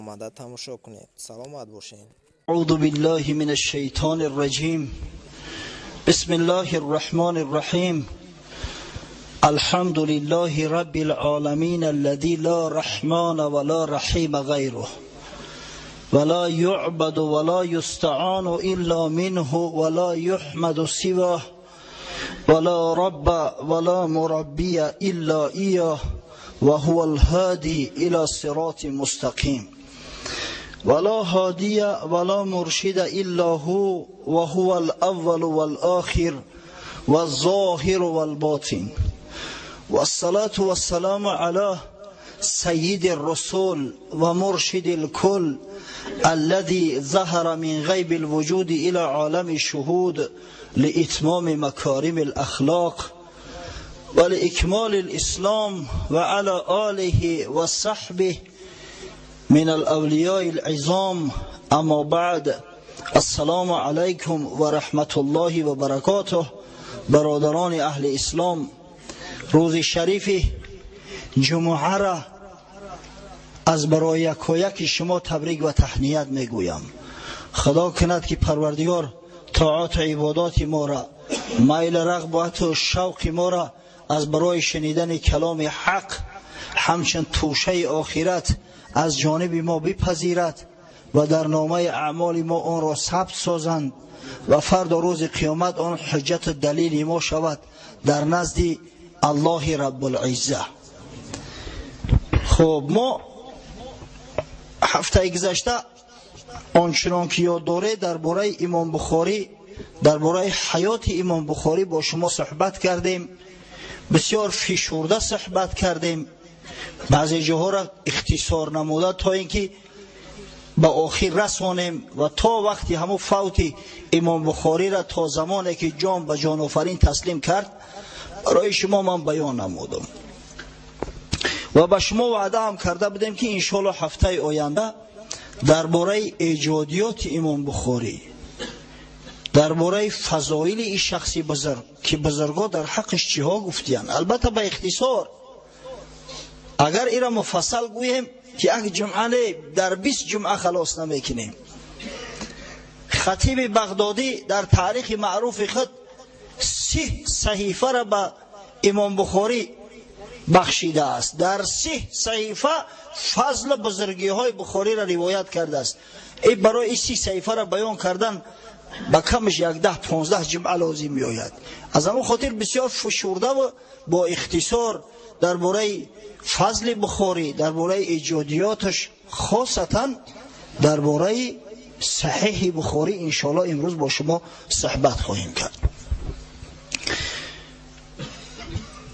Омада тамошо кунед. Саломат бошед. أعوذ بالله من الشيطان الرجيم. بسم الله الرحمن الرحيم. الحمد لله رب العالمين الذي لا رحمن ولا رحيم غيره ولا يعبد ولا يستعان إلا منه ولا يحمد سواه ولا رب ولا مربي إلا إياه وهو الهادي إلى صراط مستقيم ولا هادي ولا مرشد إلا هو وهو الأول والآخر والظاهر والباطن. والصلاة والسلام على سيد الرسول ومرشد الكل الذي ظهر من غيب الوجود إلى عالم الشهود لإتمام مكارم الأخلاق ولإكمال الإسلام وعلى آله وصحبه من الأولياء العظام. أما بعد، السلام عليكم ورحمة الله وبركاته. برادران أهل إسلام، روز شریف جمعه را از برای یکایک شما تبریک و تهنیت میگویم. خدا کند که پروردگار طاعات و عبادات ما را، میل رغبت و شوق ما را از برای شنیدن کلام حق همچون توشه آخرت از جانب ما بپذیرد و در نامه اعمال ما آن را ثبت سازند و فردا روز قیامت آن حجت دلیل ما شود در نزد الله رب العزه. خب، ما هفته گذشته آنچنان که یاد داره درباره امام بخاری، درباره حیات امام بخاری با شما صحبت کردیم. بسیار فشرده صحبت کردیم، بعضی جاها را اختصار نموده تا اینکه به آخر رسانیم و تا وقتی همون فوت امام بخاری را تا زمانی که جان به جان آفرین تسلیم کرد برای شما من بیان نمودم و به شما وعده هم کرده بودیم که انشالله هفته آینده درباره ایجادیات امام بخاری، درباره فضایل این شخصی بزرگ که بزرگا در حقش چیها گفتیان، البته به اختصار. اگر ایرا مفصل گوییم که یک جمعه نه، در 20 جمعه خلاص نمیکنیم. خطیب بغدادی در تاریخ معروف خود 30 صحیفه را به امام بخاری بخشیده است. در 30 صحیفه فضل بزرگی های بخاری را روایت کرده است. ای برای این 30 صحیفه را بیان کردن با کمش یک 10-15 جمعه لازم می آید. از همون خاطر بسیار فشرده و با اختصار درباره فضل بخاری، درباره ایجادیاتش، خاصتا درباره صحیح بخاری انشاءالله امروز با شما صحبت خواهیم کرد.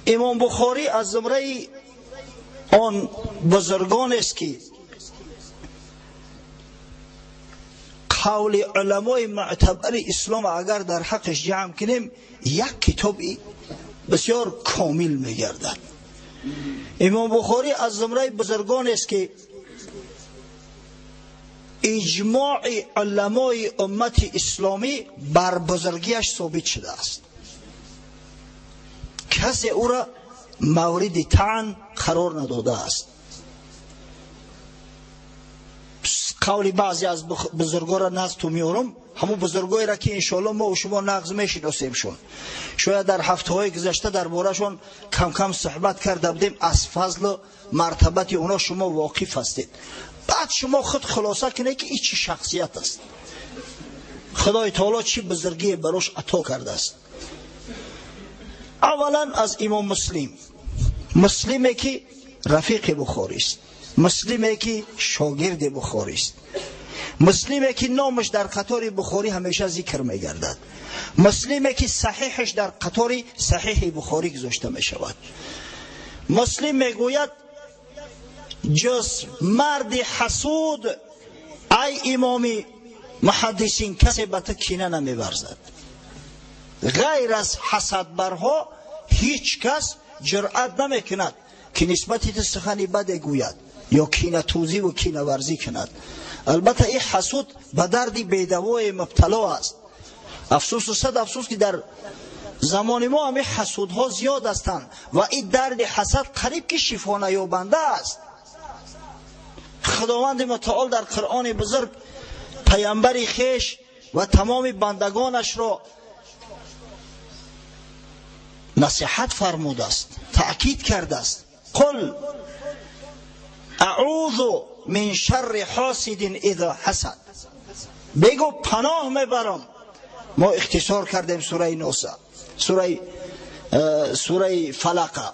امام بخاری از زمره آن بزرگان است که قول علمای معتبر اسلام اگر در حقش جمع کنیم یک کتاب بسیار کامل میگردد. امام بخاری از زمره بزرگان است که اجماع علمای امت اسلامی بر بزرگیش ثابت شده است. کسی او را مورد طعن قرار نداده است. قول بعضی از بزرگا را نقض تو میارم، همون بزرگایی را که انشالله ما و شما نقض میشناسیمشون. شاید در هفته های گذشته دربارهشون کم کم صحبت کرده بودیم، از فضل و مرتبت اونا شما واقف هستید. بعد شما خود خلاصه کنید که این چه شخصیت است، خدای تعالی چی بزرگی براش عطا کرده است. اولا از امام مسلم، مسلمی که رفیق بخاری است، مسلمی که شاگرد بخاری است، مسلمی که نامش در قطار بخاری همیشه ذکر میگردد، مسلمی که صحیحش در قطار صحیح بخاری گذاشته میشود. مسلم میگوید جز مرد حسود ای امامی محدثین کسی به تو کینه نمیورزد. غیر از حسدبرها هیچ کس جرأت نمیکند که نسبت تو سخنی بد گوید یا کینه توزی و کینه ورزی کند. البته این حسود به درد بیدوای مبتلا است. افسوس و صد افسوس که در زمان ما همه حسودها زیاد هستند و این درد حسد قریب که شفا نیابنده است. Худованди мутаол дар Қуръони бузург паямбари хеш ва тамоми бандагонашро насиҳат фармудааст, таъкид кардааст. Қул аъузу мин шарри ҳосидин изо ҳасад. Бигӯ паноҳ мебарам. Мо ихтисор кардем сураи Носа, сураи Фалақа.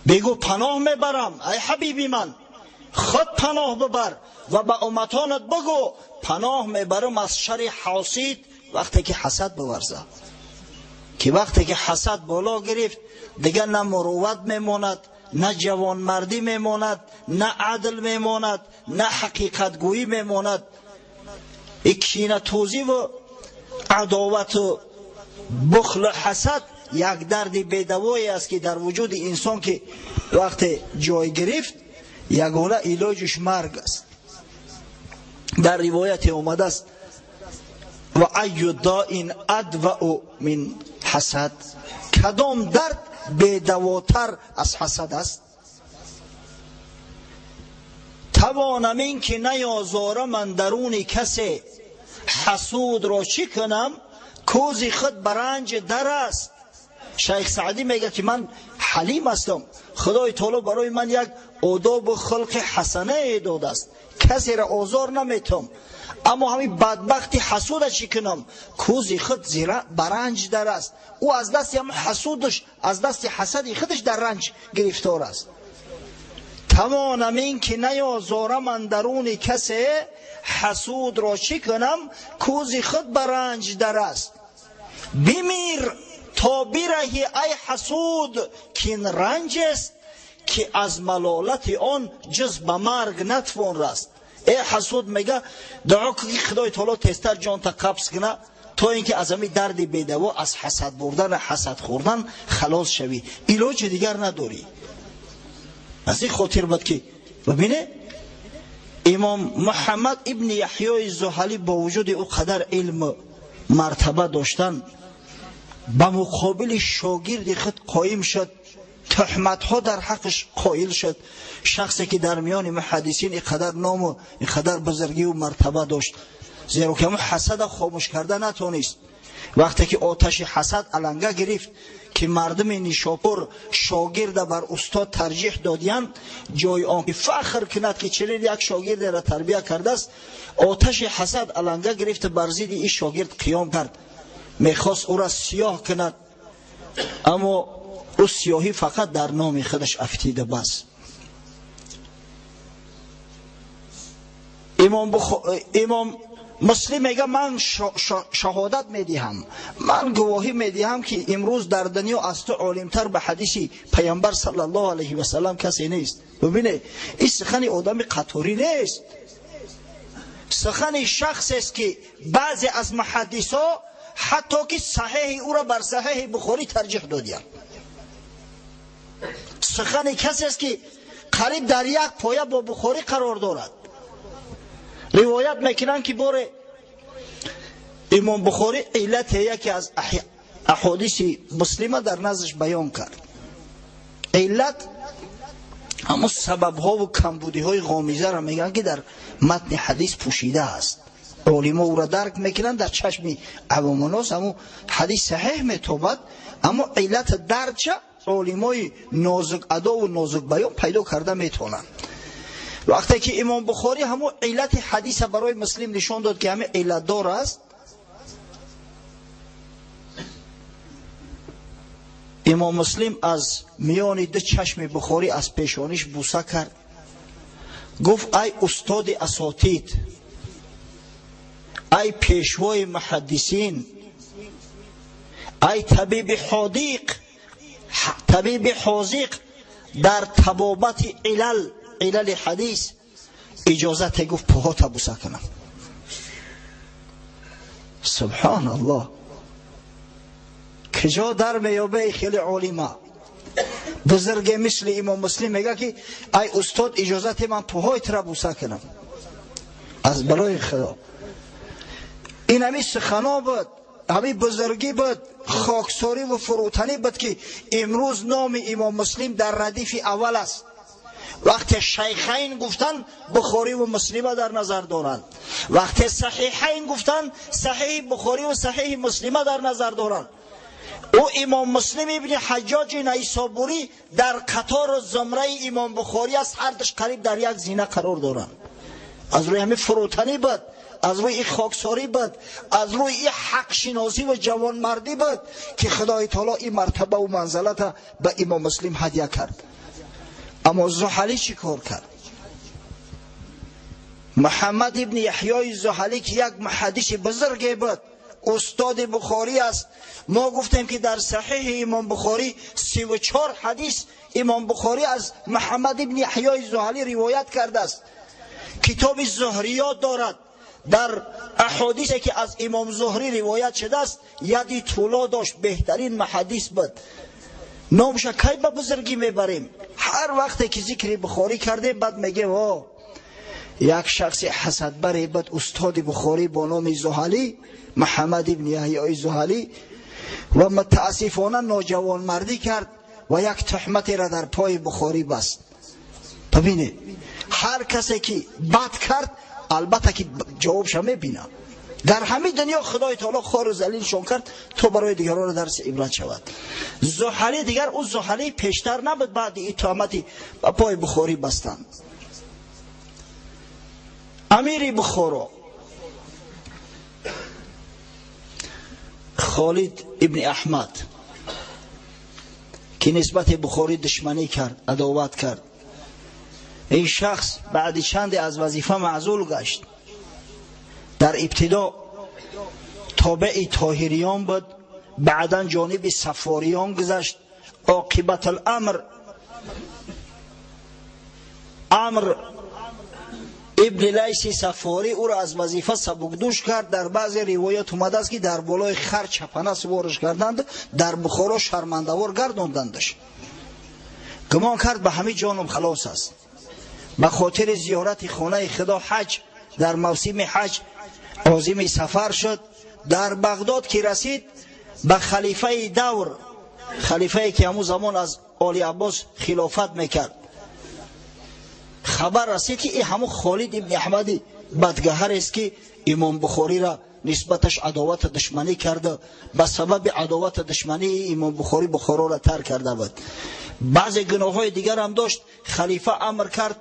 Бигӯ паноҳ мебарам, ай ҳабиби ман, худ паноҳ бибар ва ба умматонат бигӯ паноҳ мебарам аз шарри ҳосид вақте ки ҳасад биварзад. Ки вақте ки ҳасад боло гирифт, дигар на мурувват мемонад, на ҷавонмардӣ мемонад, на адл мемонад, на ҳақиқатгӯӣ мемонад. Ин кинатӯзӣ ва адовату бухлу ҳасад як дарди бедавое аст, ки дар вуҷуди инсон ки вақте ҷой гирифт, ягона илоҷиш марг аст. Дар ривояте омадааст: ва айю доин адвау мин ҳасад. Кадом дард бедавотар аз ҳасад аст? Тавонам ин ки наёзорам андаруни касе, ҳасудро чӣ кунам? Кӯзи худ ба ранҷ дар аст. Шайх Саъдӣ мегӯяд ки ман ҳалим ҳастам, Худои таоло барои ман як одобу хулқи ҳасанае додааст, касеро озор наметам, аммо ҳамин бадбахти ҳасуда чӣ кунам? Кӯзи худ ба ранҷ дар аст. Ӯ аз дасти ҳамин ҳасудаш, аз дасти ҳасади худаш дар ранҷ гирифтор аст. Тавонам ин ки наёзорам андаруни касе, ҳасудро чӣ кунам? Кӯзи худ ба ранҷ дар аст. Бимир то бираҳӣ ай ҳасуд, кин ранҷ аст ки аз малолати он ҷуз ба марг натвон раст. Э ҳасуд, мега, дуо кун ки Худои таоло тезтар ҷонта қабз куна, то ин ки аз ҳамин дарди бедаво, аз ҳасад бурдан, ҳасад хӯрдан халос шавӣ. Илоҷи дигар надорӣ. Аз ин хотир буд ки бибине, имом Муҳаммад ибни Яҳёи Зуҳалӣ бо вуҷуди ӯ қадар илму мартаба доштан, ба муқобили шогирди худ қоим шуд, туҳматҳо дар ҳаққаш қоил шуд. Шахсе ки дар миёни муҳаддисин ин қадар ному ин қадар бузургию мартаба дошт, зеро ки ҳамон ҳасада хомӯш карда натонист. Вақте ки оташи ҳасад аланга гирифт, ки мардуми Нишопур шогирда бар устод тарҷиҳ додиянд, ҷои он ки фахр кунад ки чунин як шогирдеро тарбия кардааст, оташи ҳасад аланга гирифт, бар зидди ин шогирд қиём кард, мехост ӯро сиёҳ кунад, аммо ӯ сиёҳӣ фақат дар номи худаш афтида бас. Имом Муслим мега ман шаҳодат медиҳам, ман гувоҳӣ медиҳам ки имрӯз дар дунё аз ту олимтар ба ҳадиси паямбар саллаллоҳу алайҳи васаллам касе нест. Бибине, ин сухани одами қаторӣ нест, сухани шахсест ки баъзе аз муҳаддисо ҳатто ки саҳеҳи ӯро бар саҳеҳи Бухорӣ тарҷиҳ додиянд. Сухани касест ки қариб дар як поя бо Бухорӣ қарор дорад. Ривоят мекунанд ки боре имом Бухорӣ иллате яке аз аҳодиси Муслима дар наздаш баён кард. Иллат ҳамон сабабҳову камбудиҳои ғомизаро мегӯянд ки дар матни ҳадис пӯшида аст. Олимо ӯро дарк мекунанд, дар чашми авомуннос ҳамон ҳадис саҳеҳ метобад, аммо иллата дарча олимои нозук адову нозук баён пайдо карда метавонанд. Вақте ки имом Бухорӣ ҳамон иллати ҳадиса барои Муслим нишон дод ки ҳамин иллатдор аст, имом Муслим аз миёни ду чашми Бухорӣ аз пешониш буса кард, гуфт: ай устоди асотид, ай пешвои муҳаддисин, ай табиби ҳодиқ, табиби ҳозиқ дар табобати илал, илали ҳадис, иҷозате гуфт поҳота буса кунам. Субҳоналлоҳ, куҷо дар меёбе хеле олима бузурге мисли имом Муслим мега ки ай устод, иҷозате ман поҳои тура буса кунам. Аз балои Худо ин ҳамин сухано буд, ҳамин бузургӣ буд, хоксорӣ ва фурӯтанӣ буд ки имрӯз номи имом Муслим дар радифи аввал аст. Вақте шайхайн гуфтан, Бухорӣ ва Муслима дар назар доранд. Вақте саҳиҳайн гуфтан, саҳиҳи Бухорӣ ва саҳиҳи Муслима дар назар доранд. Ӯ Имом Муслим ибни Ҳаҷҷоҷи Найсобурӣ дар қатору зумраи Имом Бухорӣ аст, ҳардуш қариб дар як зина қарор доранд. Аз рӯи ҳамин фурӯтанӣ буд, аз рӯи хоксорӣ буд, аз рӯи ҳақшиносӣ ва ҷавонмардӣ буд, ки Худои таоло ин мартаба ва манзалата ба Имом Муслим ҳадя кард. Аммо Зуҳалӣ чӣ кор кард? Муҳаммад ибни Яҳёи Зуҳалӣ, ки як муҳаддиси бузурге буд, устоди Бухорӣ аст. Мо гуфтем, ки дар саҳиҳи Имом Бухорӣ 34 ҳадис Имом Бухорӣ аз Муҳаммад ибни Яҳёи Зуҳалӣ ривоят кардааст. Китоби Зуҳриёт дорад. Дар аҳодисе ки аз Имом Зуҳрӣ ривоят шудааст, яди тӯло дошт, беҳтарин муҳаддис буд. Номша кай ба бузургӣ мебарем? Ҳар вақте ки зикри Бухорӣ кардем, баъд мегем: о, як шахси ҳасадбаре буд, устоди Бухорӣ бо номи Зуҳалӣ, Муҳаммад ибни Яҳёи Зуҳалӣ, ва мутаассифона ноҷавонмардӣ кард ва як туҳматеро дар пои Бухорӣ баст. Бибинед, ҳар касе ки бад кард, албатта ки ҷавобша мебинад. Дар ҳамин дунё Худои таоло хору залилшон кард, то барои дигарон дарси ибрат шавад. Зуҳалӣ дигар ӯ Зуҳалӣ пештар набуд, баъди ин туҳмати ба пои Бухорӣ бастанд. Амири Бухоро Холид ибни Аҳмад, ки нисбати Бухорӣ душманӣ кард, адоват кард, ин шахс баъди чанде аз вазифа маъзул гашт. Дар ибтидо тобеи Тоҳириён буд, баъдан ҷониби Саффориён гузашт. Оқибат аламр Амр ибни Лайси Саффорӣ ӯро аз вазифа сабукдӯш кард. Дар баъзе ривоят омадааст, ки дар болои хар чапана сувориш карданд, дар Бухоро шармандавор гардондандаш. Гумон кард, ба ҳамин ҷоном халос аст. Ба хотири зиёрати хонаи Худо, ҳаҷ, дар мавсими ҳаҷ озими сафар шуд. Дар Бағдод ки расид, ба халифаи давр, халифае ки ҳамун замон аз Оли Аббос хилофат мекард, хабар расид, ки ин ҳамун Холид ибни Аҳмади бадгаҳарест, ки Имом Бухориро нисбаташ адовату душманӣ карда, ба сабаби адовату душмании Имом Бухорӣ Бухороро тарк карда буд. Баъзе гуноҳҳои дигарам дошт. Халифа амр кард,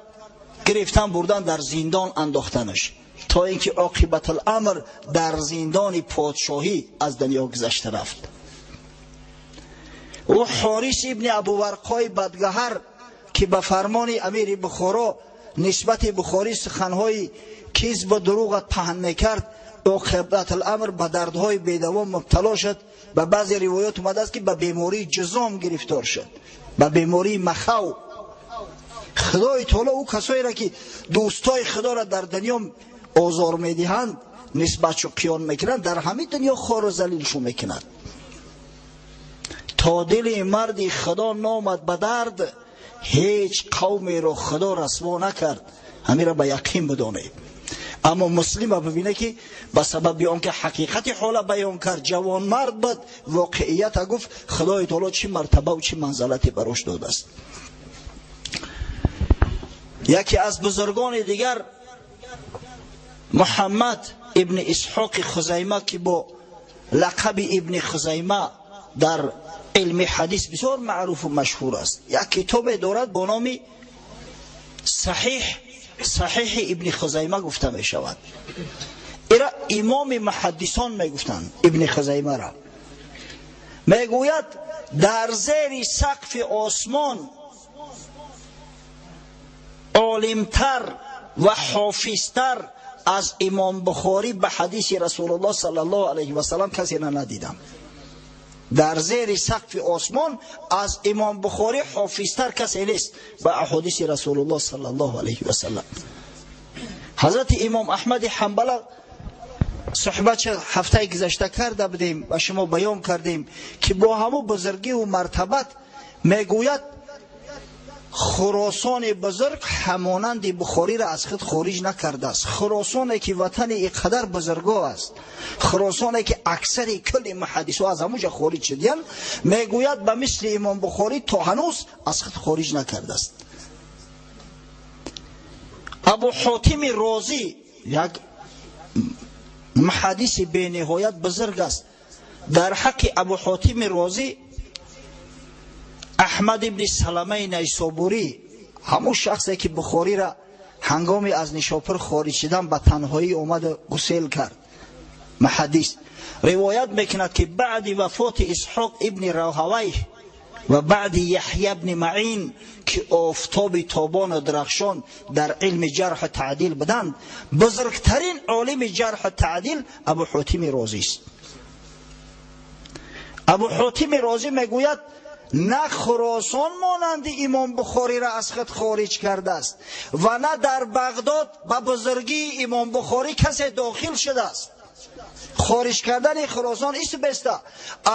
гирифтан, бурдан, дар зиндон андохтанаш, то ин ки оқибатуламр дар зиндони подшоҳӣ аз дунё гузашта рафт. Ӯ Ҳорис ибни Абуварқои бадгаҳар, ки ба фармони амири Бухоро нисбати Бухорӣ суханҳои кизбу дурӯғат паҳн мекард, оқибатуламр ба дардҳои бедавом мубтало шуд. Ба баъзе ривоят омадааст, ки ба бемории ҷузом гирифтор шуд, ба бемории махав. Худои таоло ӯ касоеро, ки дӯстои Худоро дар дунё озор медиҳанд, нисбатшу қиён мекунанд, дар ҳамин дунё хору залилшу мекунад. То дили марди Худо номад ба дард, ҳеҷ қавмеро Худо расво накард. Ҳаминро ба яқин бидонед. Аммо Муслима бибине, ки ба сабаби он ки ҳақиқати ҳола баён кард, ҷавонмард буд, воқеията гуфт, Худои таоло чӣ мартабаву чӣ манзалате барош додааст. Яке аз бузургони дигар, Муҳаммад ибни Исҳоқи Хузайма, ки бо лақаби Ибни Хузайма дар илми ҳадис бисёр маъруфу машҳур аст, як китобе дорад бо номи Саҳиҳ, Саҳиҳи Ибни Хузайма гуфта мешавад. Ира имоми муҳаддисон мегуфтанд Ибни Хузаймаро. Мегӯяд, дар зери сақфи осмон олимтар ва ҳофизтар аз Имом Бухорӣ ба ҳадиси Расулуллоҳ саллаллоҳу алайҳи васаллам касеро надидам. Дар зери сақфи осмон аз Имом Бухорӣ ҳофизтар касе нест ба аҳодиси Расулуллоҳ саллаллоҳу алайҳи васаллам. Ҳазрати Имом Аҳмади Ҳанбала суҳбат ҳафтаи гузашта карда будем ва шумо баён кардем, ки бо ҳамун бузургиву мартабат мегӯяд, Хуросони бузург ҳамонанди Бухориро аз худ хориҷ накардааст. Хуросоне ки ватани ин қадар бузурго аст, Хуросоне ки аксари кулли муҳаддисҳо аз ҳамунҷа хориҷ шудиянд, мегӯяд, ба мисли Имом Бухорӣ то ҳанӯз аз худ хориҷ накардааст. Абу Ҳотими Розӣ як муҳаддиси бениҳоят бузург аст. Дар ҳаққи Абу Ҳотими Розӣ Аҳмад ибни Саламаи Найсобурӣ, ҳамон шахсе ки Бухориро ҳангоми аз Нишопур хориҷ шудан ба танҳоӣ омада гусел кард, муҳаддис ривоят мекунад, ки баъди вафоти Исҳоқ ибни Роҳавайҳ ва баъди Яҳё ибни Маъин, ки офтоби тобону дарахшон дар илми ҷарҳу таъдил буданд, бузургтарин олими ҷарҳу таъдил Абу Ҳотими Розист. Абу Ҳотими Розӣ мегӯяд: на Хуросон монанди Имом Бухориро аз худ хориҷ кардааст ва на дар Бағдод ба бузургии Имом Бухорӣ касе дохил шудааст. Хориҷ кардани Хуросон истбеста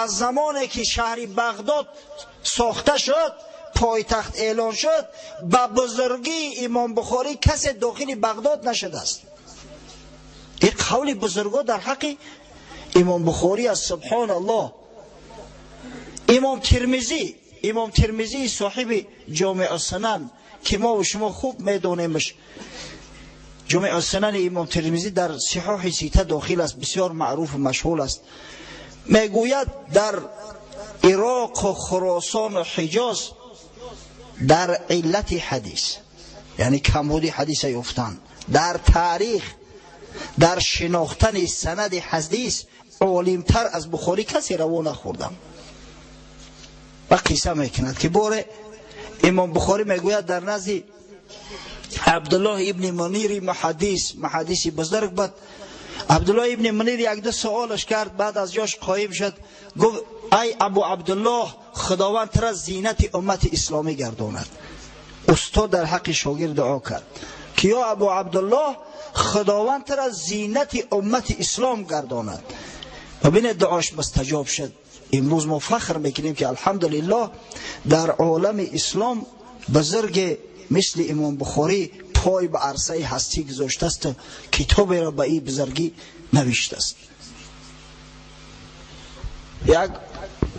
аз замоне ки шаҳри Бағдод сохта шуд, пойтахт эълон шуд, ба бузургии Имом Бухорӣ касе дохили Бағдод нашудааст. Ин қавли бузургҳо дар ҳаққи Имом Бухорӣ аст. Субҳоналлоҳ. Имом Тирмизӣ, Имом Тирмизӣ соҳиби Ҷомеъ Сунан, ки мо ва шумо хуб медонемш, Ҷомеъ Сунани Имом Тирмизӣ дар Сиҳоҳи Сита дохил аст, бисёр маъруфу машҳур аст. Мегӯяд: дар Ироқу Хуросону Ҳиҷоз дар иллати ҳадис, яъне камбуди ҳадиса ёфтан, дар таърих, дар шинохтани санади ҳадис олимтар аз Бухорӣ касе раво нахӯрдам. Ва қисса мекунад, ки боре Имом Бухорӣ мегӯяд, дар назди Абдуллоҳ ибни Мунири муҳаддис, муҳаддиси бузург буд, Абдуллоҳ ибни Мунир якду суолаш кард, баъд аз ҷош қоим шуд, гуфт: ай Абу Абдуллоҳ, Худованд тура зинати уммати исломӣ гардонад. Устод дар ҳаққи шогирд дуо кард, ки ё Абу Абдуллоҳ, Худованд тура зинати уммати ислом гардонад. Ва бинед, дуош мустаҷоб шуд. Имрӯз мо фахр мекунем, ки алҳамдулиллоҳ дар олами ислом бузурге мисли Имом Бухорӣ пой ба арсаи ҳастӣ гузоштааст, китоберо ба ин бузургӣ навиштааст. Як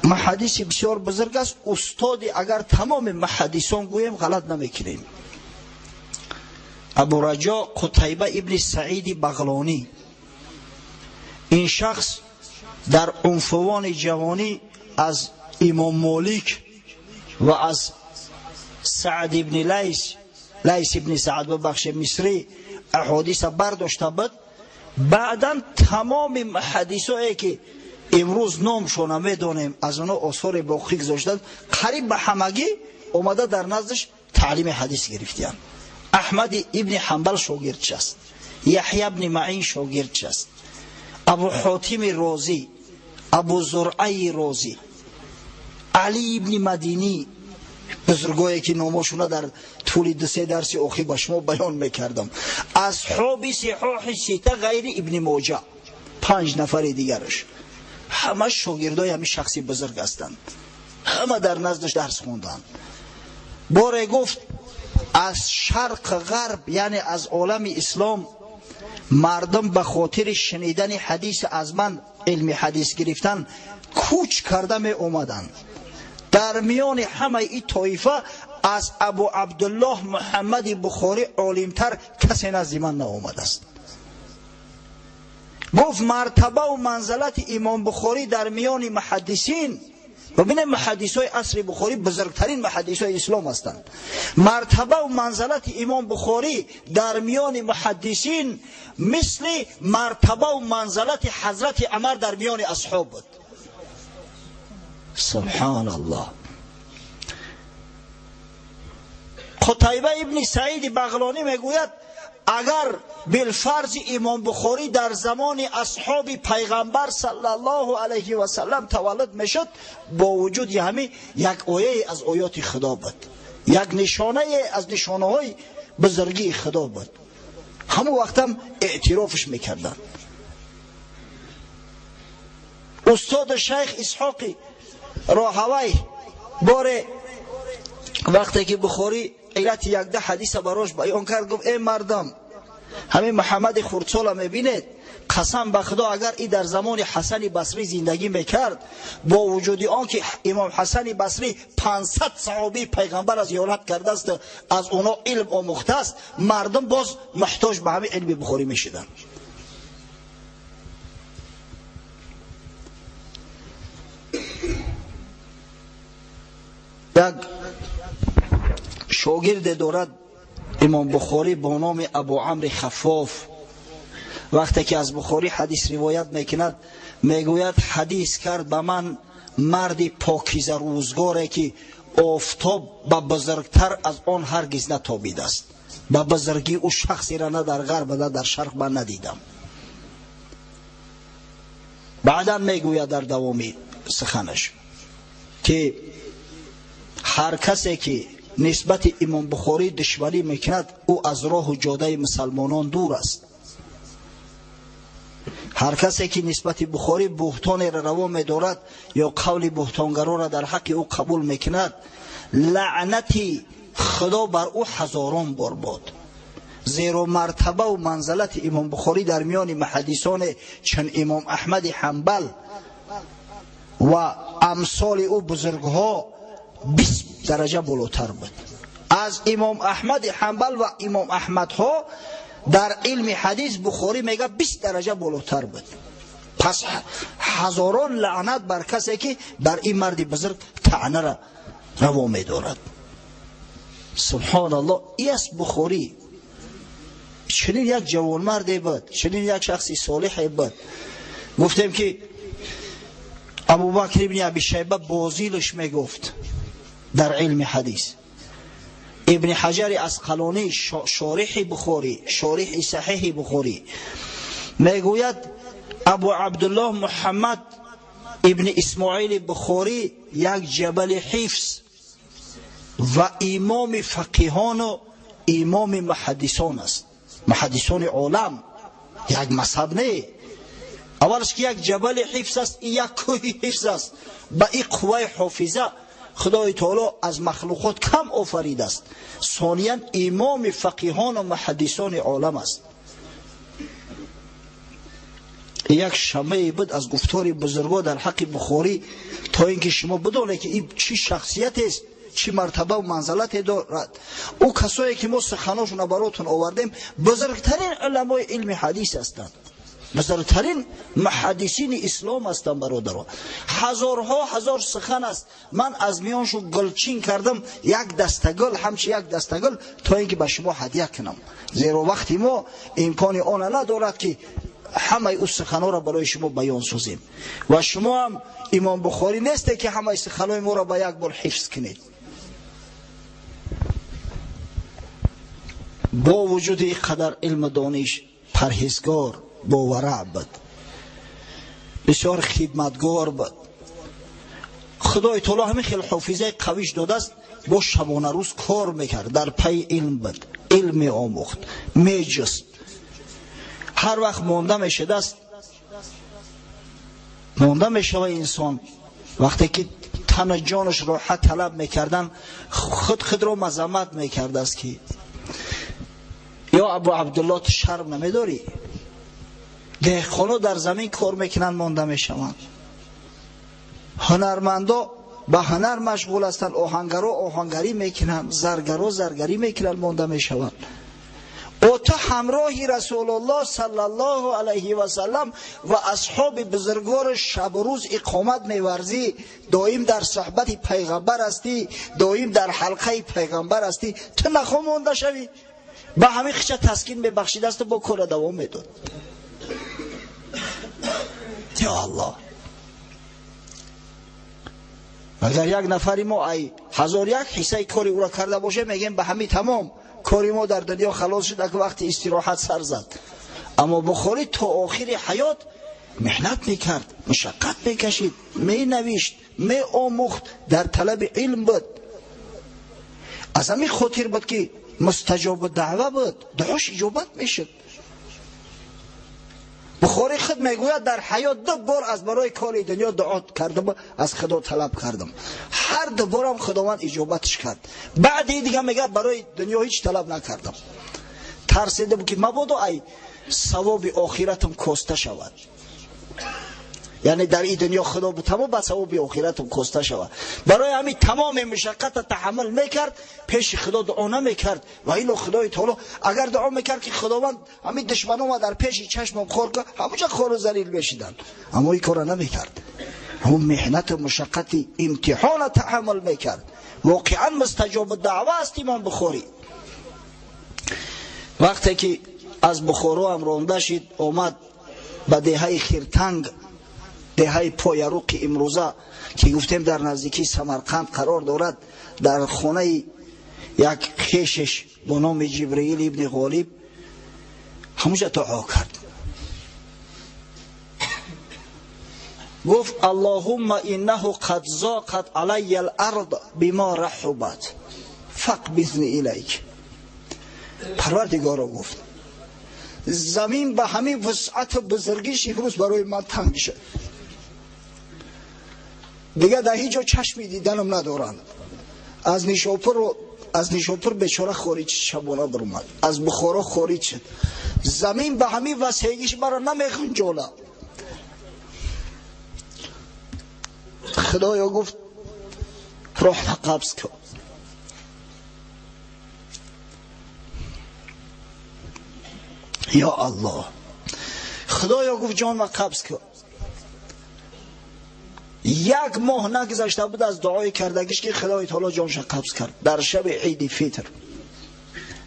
муҳаддиси бисёр бузург аст, устоди агар тамоми муҳаддисон гӯем, ғалат намекунем. Абу Раҷо Қутайба ибни Саиди Бағлонӣ. Ин шахс дар унфувони ҷавонӣ аз Имом Молик ва аз Саъд ибни Лайс, Лайс ибни Саъд, бубахше, Мисрӣ аҳодиса бардошта буд. Баъдан тамоми муҳаддисое ки имрӯз номшона медонем, аз онҳо осоре боқӣ гузоштанд, қариб ба ҳамагӣ омада дар наздаш таълими ҳадис гирифтиянд. Аҳмади ибни Ҳамбал шогирдш аст, Яҳя ибни Маъин шогирдш аст, Абу Ҳотими Розӣ, Абу Зуръаи Розӣ, Али ибни Мадинӣ, бузургое ки номошуна дар тӯли 2-3 дарси охир ба шумо баён мекардам, асҳоби Сиҳоҳи Сита ғайри Ибни Моҷа, 5 нафари дигараш ҳама шогирдои ҳамин шахси бузург ҳастанд, ҳама дар наздаш дарс хонданд. Боре гуфт: аз шарқ, ғарб, яъне аз олами ислом мардум ба хотири шунидани ҳадис аз ман, илми ҳадис гирифтан кӯч карда меомаданд. Дар миёни ҳамаи ин тоифа аз Абу Абдуллоҳ Муҳаммади Бухорӣ олимтар касе назди ман наомадааст. Гуфт: мартабаву манзалати Имом Бухорӣ дар миёни муҳаддисин, бибинед, муҳаддисҳои асри Бухорӣ бузургтарин муҳаддисҳои ислом ҳастанд, мартабаву манзалати Имом Бухорӣ дар миёни муҳаддисин мисли мартабаву манзалати ҳазрати Умар дар миёни асҳоб буд. Субҳоналлоҳ. Қутайба ибни Саиди Бағлонӣ мегӯяд: агар билфарзи Имом Бухорӣ дар замони асҳоби пайғамбар саллаллоҳу алайҳи васаллам таваллуд мешуд, бо вуҷуди ҳамин як ояе аз оёти Худо буд, як нишонае аз нишонаҳои бузургии Худо буд, ҳамон вақтам эътирофш мекарданд. Устоди шайх Исҳоқи Роҳавай боре вақте ки Бухорӣ иллати якда ҳадиса барош баён кард, гуфт: эй мардам, Ҳамин Муҳаммади Хурдсола мебинед, қасам ба Худо, агар и дар замони Ҳасани Басрӣ зиндагӣ мекард, бо вуҷуди он ки имом Ҳасани Басрӣ 500 саҳобии пайғамбарро зиёрат кардааст, аз онҳо илм омӯхтааст, мардум боз муҳтоҷ ба ҳамин илми Бухорӣ мешуданд. Як шогирде дорад имом Бухорӣ бо номи Абу Амри Хаффоф. Вақте ки аз Бухорӣ ҳадис ривоят мекунад, мегӯяд: ҳадис кард ба ман марди покиза рӯзгоре ки офтоб ба бузургтар аз он ҳаргиз натобидааст. Ба бузургии ӯ шахсеро на дар ғарб на дар шарқ ман надидам. Баъдан мегӯяд дар давоми суханаш ки ҳар касе ки нисбати имом Бухорӣ душманӣ мекунад, ӯ аз роҳу ҷодаи мусалмонон дур аст. Ҳар касе ки нисбати Бухорӣ буҳтонеро раво медорад ё қавли буҳтонгароро дар ҳаққи ӯ қабул мекунад, лаънати Худо бар ӯ ҳазорон бор бод. Зеро мартабаву манзалати имом Бухорӣ дар миёни муҳаддисоне чун имом Аҳмади Ҳанбал ва амсоли ӯ бузургҳо 20 дараҷа болотар буд. Аз имом Аҳмади Ҳанбал ва имом Аҳмадҳо дар илми ҳадис Бухорӣ мега 20 дараҷа болотар буд. Пас ҳазорон лаънат бар касе ки бар ин марди бузург таънаро раво медорад. Субҳоналлоҳ, и аст Бухорӣ. Чунин як ҷавонмарде буд, чунин як шахси солиҳе буд. Гуфтем ки Абубакр ибни Аби Шайба бозилаш мегуфт дар илми ҳадис. Ибни Ҳаҷари Асқалонӣ, шориҳи Бухорӣ, шориҳи саҳиҳи Бухорӣ, мегӯяд: Абу Абдуллоҳ Муҳаммад ибни Исмоили Бухорӣ як ҷабали ҳифз ва имоми фақиҳону имоми муҳаддисон аст. Муҳаддисони олам як мазҳаб не. Аввалаш ки як ҷабали ҳифз аст, як кӯҳи ҳифз аст. Ба ин қувваи ҳофиза Худои таоло аз махлуқот кам офаридааст. Сониян имоми фақиҳону муҳаддисони олам аст. Як шамае буд аз гуфтори бузургҳо дар ҳаққи Бухорӣ, то ин ки шумо бидонед ки ин чӣ шахсиятест, чӣ мартабаву манзалате дорад. Ӯ касое ки мо суханошонро баротон овардем, бузургтарин уламои илми ҳадис ҳастанд, бузургтарин муҳаддисини ислом ҳастанд. Бародаро, ҳазорҳо ҳазор сухан аст. Ман аз миёншу гулчин кардам як дастагул, ҳамчи як дастагул, то ин ки ба шумо ҳадя кунам. Зеро вақти мо имкони она надорад ки ҳамаи ӯ суханҳоро барои шумо баён созем. Ва шумо ҳам имом Бухорӣ несте ки ҳамаи суханҳои моро ба як бор ҳифз кунед. Бо вуҷуди ин қадар илму дониш, парҳезгор, бовараъ буд, бисёр хидматгор буд. Худои таоло ҳамин хел ҳофизаи қавиш додааст, бо шабонарӯз кор мекард, дар пайи илм буд, илм меомӯхт, меҷуст. Ҳар вақт монда мешудааст, монда мешава инсон. Вақте ки тану ҷонаш роҳат талаб мекардан, худ худро мазаммат мекардааст ки ё Абу Абдуллоҳ, ту шарм намедорӣ? Деҳқоно дар замин кор мекунанд, монда мешаванд. Ҳунармандо ба ҳунар машғул ҳастанд, оҳангаро оҳангарӣ мекунанд, заргаро заргарӣ мекунанд, монда мешаванд. О ту ҳамроҳи Расулуллоҳ саллаллоҳу алайҳи васаллам ва асҳоби бузургвор шабу рӯз иқомат меварзӣ, доим дар суҳбати пайғамбар ҳастӣ, доим дар ҳалқаи пайғамбар ҳастӣ, ту нахоҳ монда шавӣ? Ба ҳамин хича таскин мебахшидасту бо корро давом медод. Ё Аллоҳ, агар як нафари мо ай ҳазор як ҳиссаи кори ӯро карда бошем, мегӯем ба ҳамин тамом, кори мо дар дунё халос шуд, ак вақти истироҳат сар зад. Аммо Бухорӣ то охири ҳаёт меҳнат мекард, мушаққат мекашид, менавишт, меомӯхт, дар талаби илм буд. Аз ҳамин хотир буд ки мустаҷобу даъва буд, дуош иҷобат мешуд. Бухорӣ худ мегӯяд дар ҳаёт 2 бор аз барои кори дунё дуо кардам, аз Худо талаб кардам. Ҳар 2 борам Худованд иҷобатш кард. Баъди дига мегӯяд барои дунё ҳеҷ талаб накардам. Тарсида буд, ки мабодо ай савоби охиратам коста шавад. Яъне дар ин дунё худо бутамо ба савоби охиратам коста шавад. Барои ҳамин тамоми мушаққатро таҳаммул мекард, пеши худо дуо намекард. Ва ило худои таоло агар дуо мекард, ки худованд ҳамин душманома дар пеши чашмам хор кунад, ҳамонҷо хору залил мешиданд. Аммо ин корро намекард. Ҳамон меҳнату мушаққати имтиҳонро таҳаммул мекард. Воқеан мустаҷоби даъва аст имом Бухорӣ. Вақте ки аз Бухоро ҳам ронда шид, омад ба деҳаи Хиртанг, деҳаи Пояруқи имрӯза, ки гуфтем дар наздикии Самарқанд қарор дорад, дар хонаи як хешеш бо номи Ҷибраил ибни Ғолиб ҳамонҷа дуо кард. Гуфт: Аллоҳумма иннаҳу қад зоқат алайя ал-ард бима раҳубат фақбизни илайк. Парвардигоро, гуфт, замин ба ҳамин вусъату бузургиш имрӯз барои ман танг шуд. Дигар дар ҳеҷ ҷо чашми диданам надоранд. Аз Нишопур бечора хориҷ шабона баромад, аз Бухоро хориҷ шуд. Замин ба ҳамин васеъгиш маро намехунҷона. Худоё, гуфт, роҳро қабз кун. Ё Аллоҳ, Худоё, гуфт, ҷонма қабз кун. Як моҳ нагузашта буд аз дуои кардагиш, ки Худои таоло ҷонша қабз кард. Дар шаби иди фитр,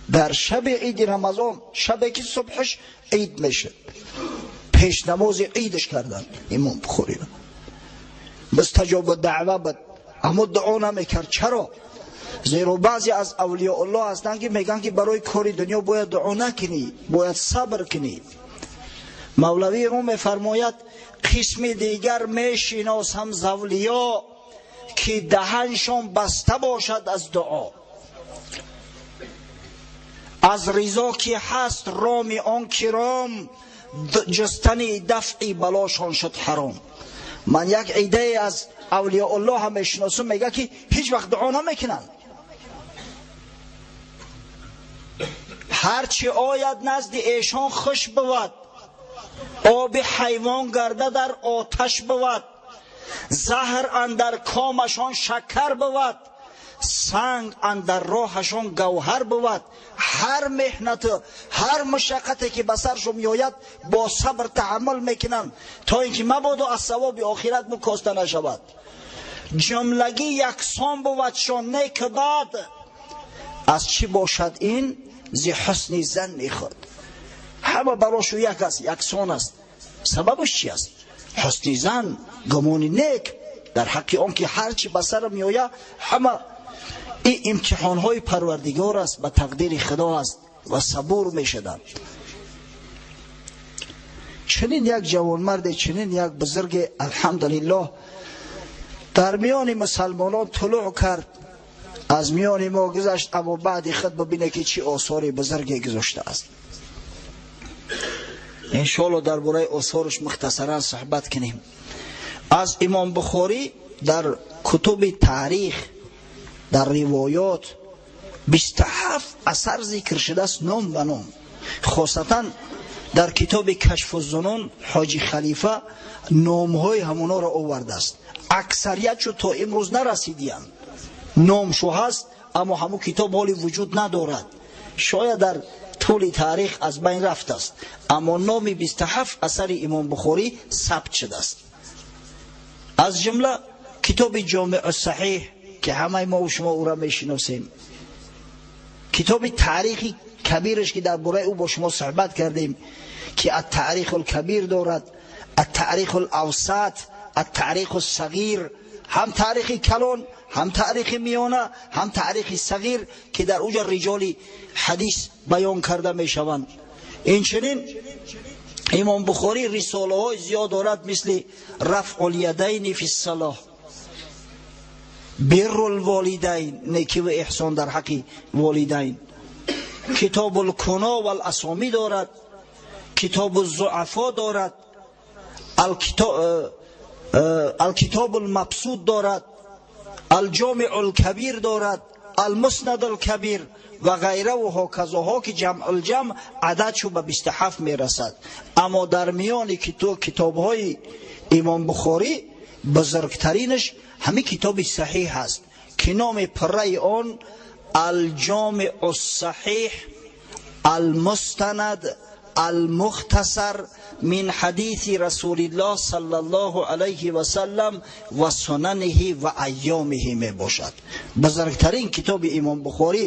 дар шаби иди Рамазон, шабе ки субҳаш ид мешуд, пешнамози идаш карданд имом Бухориро. Мустаҷоби даъва буд, аммо дуо намекард. Чаро? Зеро баъзе аз авлиёуллоҳ ҳастанд, ки мегӯянд, ки барои кори дунё бояд дуо накунӣ, бояд сабр кунӣ. Мавлавии Рум мефармояд: қисми дигар мешиносам з авлиё, ки даҳаншон баста бошад аз дуо. Аз ризо ки ҳаст роми он киром, ҷустани дафъи балошон шуд ҳаром. Ман як идае аз авлиёуллоҳ ҳам мешиносам, мегӯяд, ки ҳеҷ вақт дуо намекунанд. Ҳарчи ояд назди эшон хуш бувад, оби ҳайвон гарда дар оташ бувад, заҳр андар комашон шакар бувад, санг андар роҳашон гавҳар бувад. Ҳар меҳнату ҳар мушаққате ки ба саршон меояд, бо сабр таҳаммул мекунанд, то ин ки мабодо аз савоби охират мукоста нашавад. Ҷумлагӣ яксон бувадшон нек бад. Аз чӣ бошад ин? Зи ҳусни занни худ. Ҳама барошу як аст, яксон аст. Сабабаш чи аст? Ҳусни зан, гумони нек дар ҳаққи он ки ҳар чи ба сарам меояд, ҳама ин имтиҳонҳои Парвардигор аст, ба тақдири Худо аст, ва сабур мешуданд. Чунин як ҷавонмарде, чунин як бузурге, алҳамдулиллоҳ, дар миёни мусалмонон тулӯъ кард, аз миёни мо гузашт, аммо баъди худ бибине, ки чӣ осори бузурге гузоштааст. Иншоалло дар бораи осораш мухтасаран суҳбат кунем. Аз имом Бухорӣ дар кутуби таърих, дар ривоёт 27 асар зикр шудааст ном ба ном. Хосатан дар китоби Кашфуззунун Ҳоҷи Халифа номҳои ҳамонҳоро овардааст. Аксариятшо то имрӯз нарасидиянд. Номшо ҳаст, аммо ҳамун китоб ҳоли вуҷуд надорад. Шояд дар тӯли таърих аз байн рафтааст, аммо номи 27 асари имом Бухорӣ сабт шудааст. Аз ҷумла китоби Ҷомеъу Саҳиҳ, ки ҳамаи мо шумо ӯро мешиносем, китоби Таърихи Кабираш, ки дар бораи ӯ бо шумо суҳбат кардем, ки Аттаъриху лкабир дорад, Аттаъриху лавсат, Аттаъриху сағир, ҳам таърихи калон, ҳам таърихи миёна, ҳам таърихи сағир, ки дар уҷа риҷоли ҳадис баён карда мешаванд. Инчунин имом Бухорӣ рисолаҳои зиёд дорад, мисли Рафъу лядайни фи ссалоҳ, Бирру лволидайн, некиву эҳсон дар ҳаққи волидайн, Китобу лкуно валасомӣ дорад, Китобу зуафо дорад, Алкитобу лмабсуд дорад, Алҷомиу лкабир дорад, Алмуснад алкабир ва ғайра ва ҳоказоҳо, ки ҷамъулҷамъ ададшу ба 27 мерасад. Аммо дар миёни китобҳои Имом Бухорӣ бузургтаринаш ҳамин китоби саҳиҳ аст, ки номи пурраи он Алҷомиъу ссаҳиҳ алмустанад алмухтасар мин ҳадиси Расулиллоҳ саллаллоҳу алайҳи васаллам ва сунаниҳи ва айёмиҳи мебошад. Бузургтарин китоби Имом Бухорӣ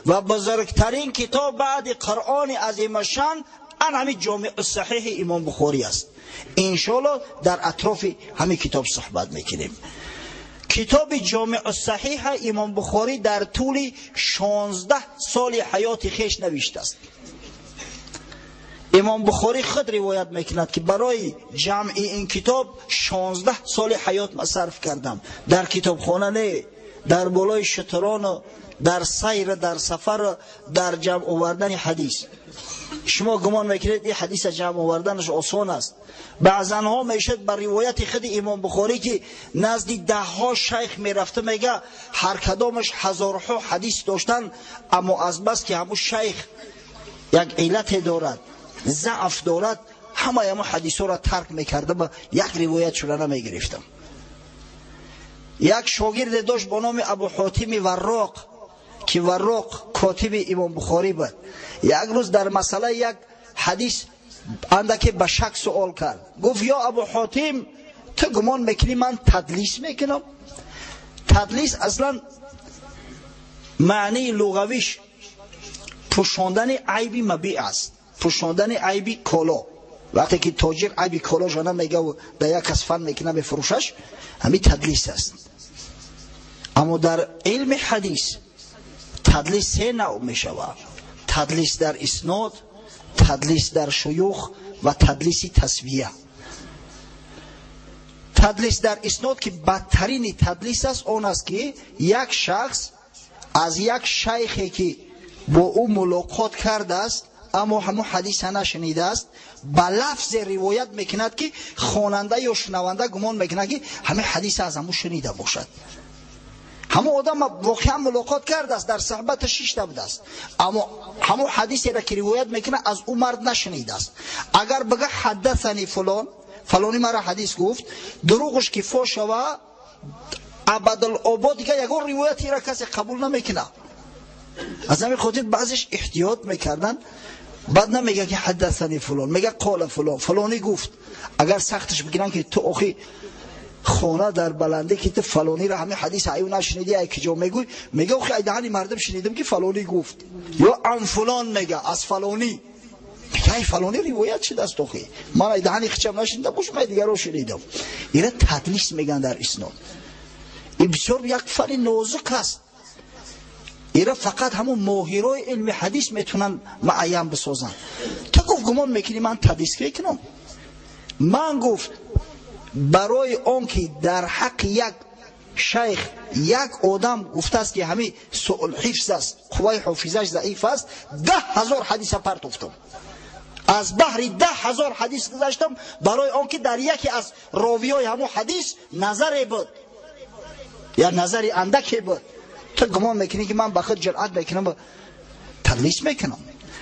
ва бузургтарин китоб баъди Қуръони азимашшан ан ҳамин Ҷомиъу ссаҳиҳи Имом Бухорӣ аст. Иншоаллоҳ, дар атрофи ҳамин китоб суҳбат мекунем. Китоби Ҷомиъу ссаҳиҳа Имом Бухорӣ дар тӯли 16 соли ҳаёти хеш навиштааст. Имом Бухорӣ худ ривоят мекунад, ки барои ҷамъи ин китоб 16 соли ҳаёт ма сарф кардам. Дар китобхона не, дар болои шутурону дар сайр, дар сафар, дар ҷамъ овардани ҳадис. Шумо гумон мекунед, ин ҳадиса ҷамъ оварданаш осон аст? Баъзанҳо мешуд, ба ривояти худи Имом Бухорӣ, ки назди даҳҳо шайх мерафта, мега, ҳар кадомаш ҳазорҳо ҳадис доштанд, аммо азбас ки ҳамун шайх як иллате дорад, заъф дорад, ҳамаи ҳамун ҳадисҳоро тарк мекарда, ба як ривоят шуда намегирифтам. Як шогирде дошт бо номи Абу Ҳотими Варроқ, ки Варроқ котиби Имом Бухорӣ буд. Як рӯз дар масъалаи як ҳадис андаке ба шак суол кард. Гуфт: «Ё Абу Ҳотим, ту гумон мекунӣ, ман тадлис мекунам?» Тадлис аслан маънии луғавиш пӯшондани айби мабиъ аст, пӯшондани айби коло. Вақте ки тоҷир айби колоша намегаву да як кас фан мекуна, мефурӯшаш, ҳамин тадлис аст. Аммо дар илми ҳадис тадлис се навъ мешавад: тадлис дар иснод, тадлис дар шуюх ва тадлиси тасвия. Тадлис дар иснод, ки бадтарини тадлис аст, он аст, ки як шахс аз як шайхе, ки бо ӯ мулоқот кардааст, аммо ҳамун ҳадиса нашунидааст, ба лафзе ривоят мекунад, ки хонанда ё шунаванда гумон мекунад, ки ҳамин ҳадиса аз ҳамун шунида бошад. Ҳамун одам воқеан мулоқот кардааст, дар суҳбаташ шишта будааст, аммо ҳамун ҳадисеро, ки ривоят мекунад, аз ӯ мард нашунидааст. Агар бига «ҳаддасани фулон», фалони мара ҳадис гуфт, дурӯғш ки фош шава, абадулобод дига ягон ривоятиро касе қабул намекунад. Аз ҳамин хотир баъзеш эҳтиёт мекарданд. Баъд намега, ки «ҳаддасани фулон», мега «қола фулон», фалонӣ гуфт. Агар сахташ бигиранд, ки ту охи хона дар баландӣ, ки ту фалониро ҳамин ҳадис аю нашунидӣ, ай киҷо мегӯй? Мега: «Охи, ай даҳани мардум шунидам, ки фалонӣ гуфт». Ё «ан фулон» мега, аз фалонӣ мега. Ай фалонӣ ривоят шудааст, охи ман ай даҳани хичам нашунидам, бош ман дигаро шунидам. Ира тадлис меган дар иснод. Ин бисёр як фани нозук аст. Ира фақат ҳамун моҳирои илми ҳадис метавонанд муайян бисозанд. Ту, гуфт, гумон мекунӣ, ман тадлис мекунам? Ман, гуфт, барои он ки дар ҳаққи як шайх як одам гуфтааст, ки ҳамин суулҳифз аст, қувваи ҳофизаш заиф аст, 10 000 ҳадиса партофтам, аз баҳри 10 000 ҳадис гузаштам, барои он ки дар яке аз ровиҳои ҳамун ҳадис назаре буд я назари андаке буд. Ту гумон мекунӣ, ки ман ба худ ҷуръат мекунам, тадлис мекунам?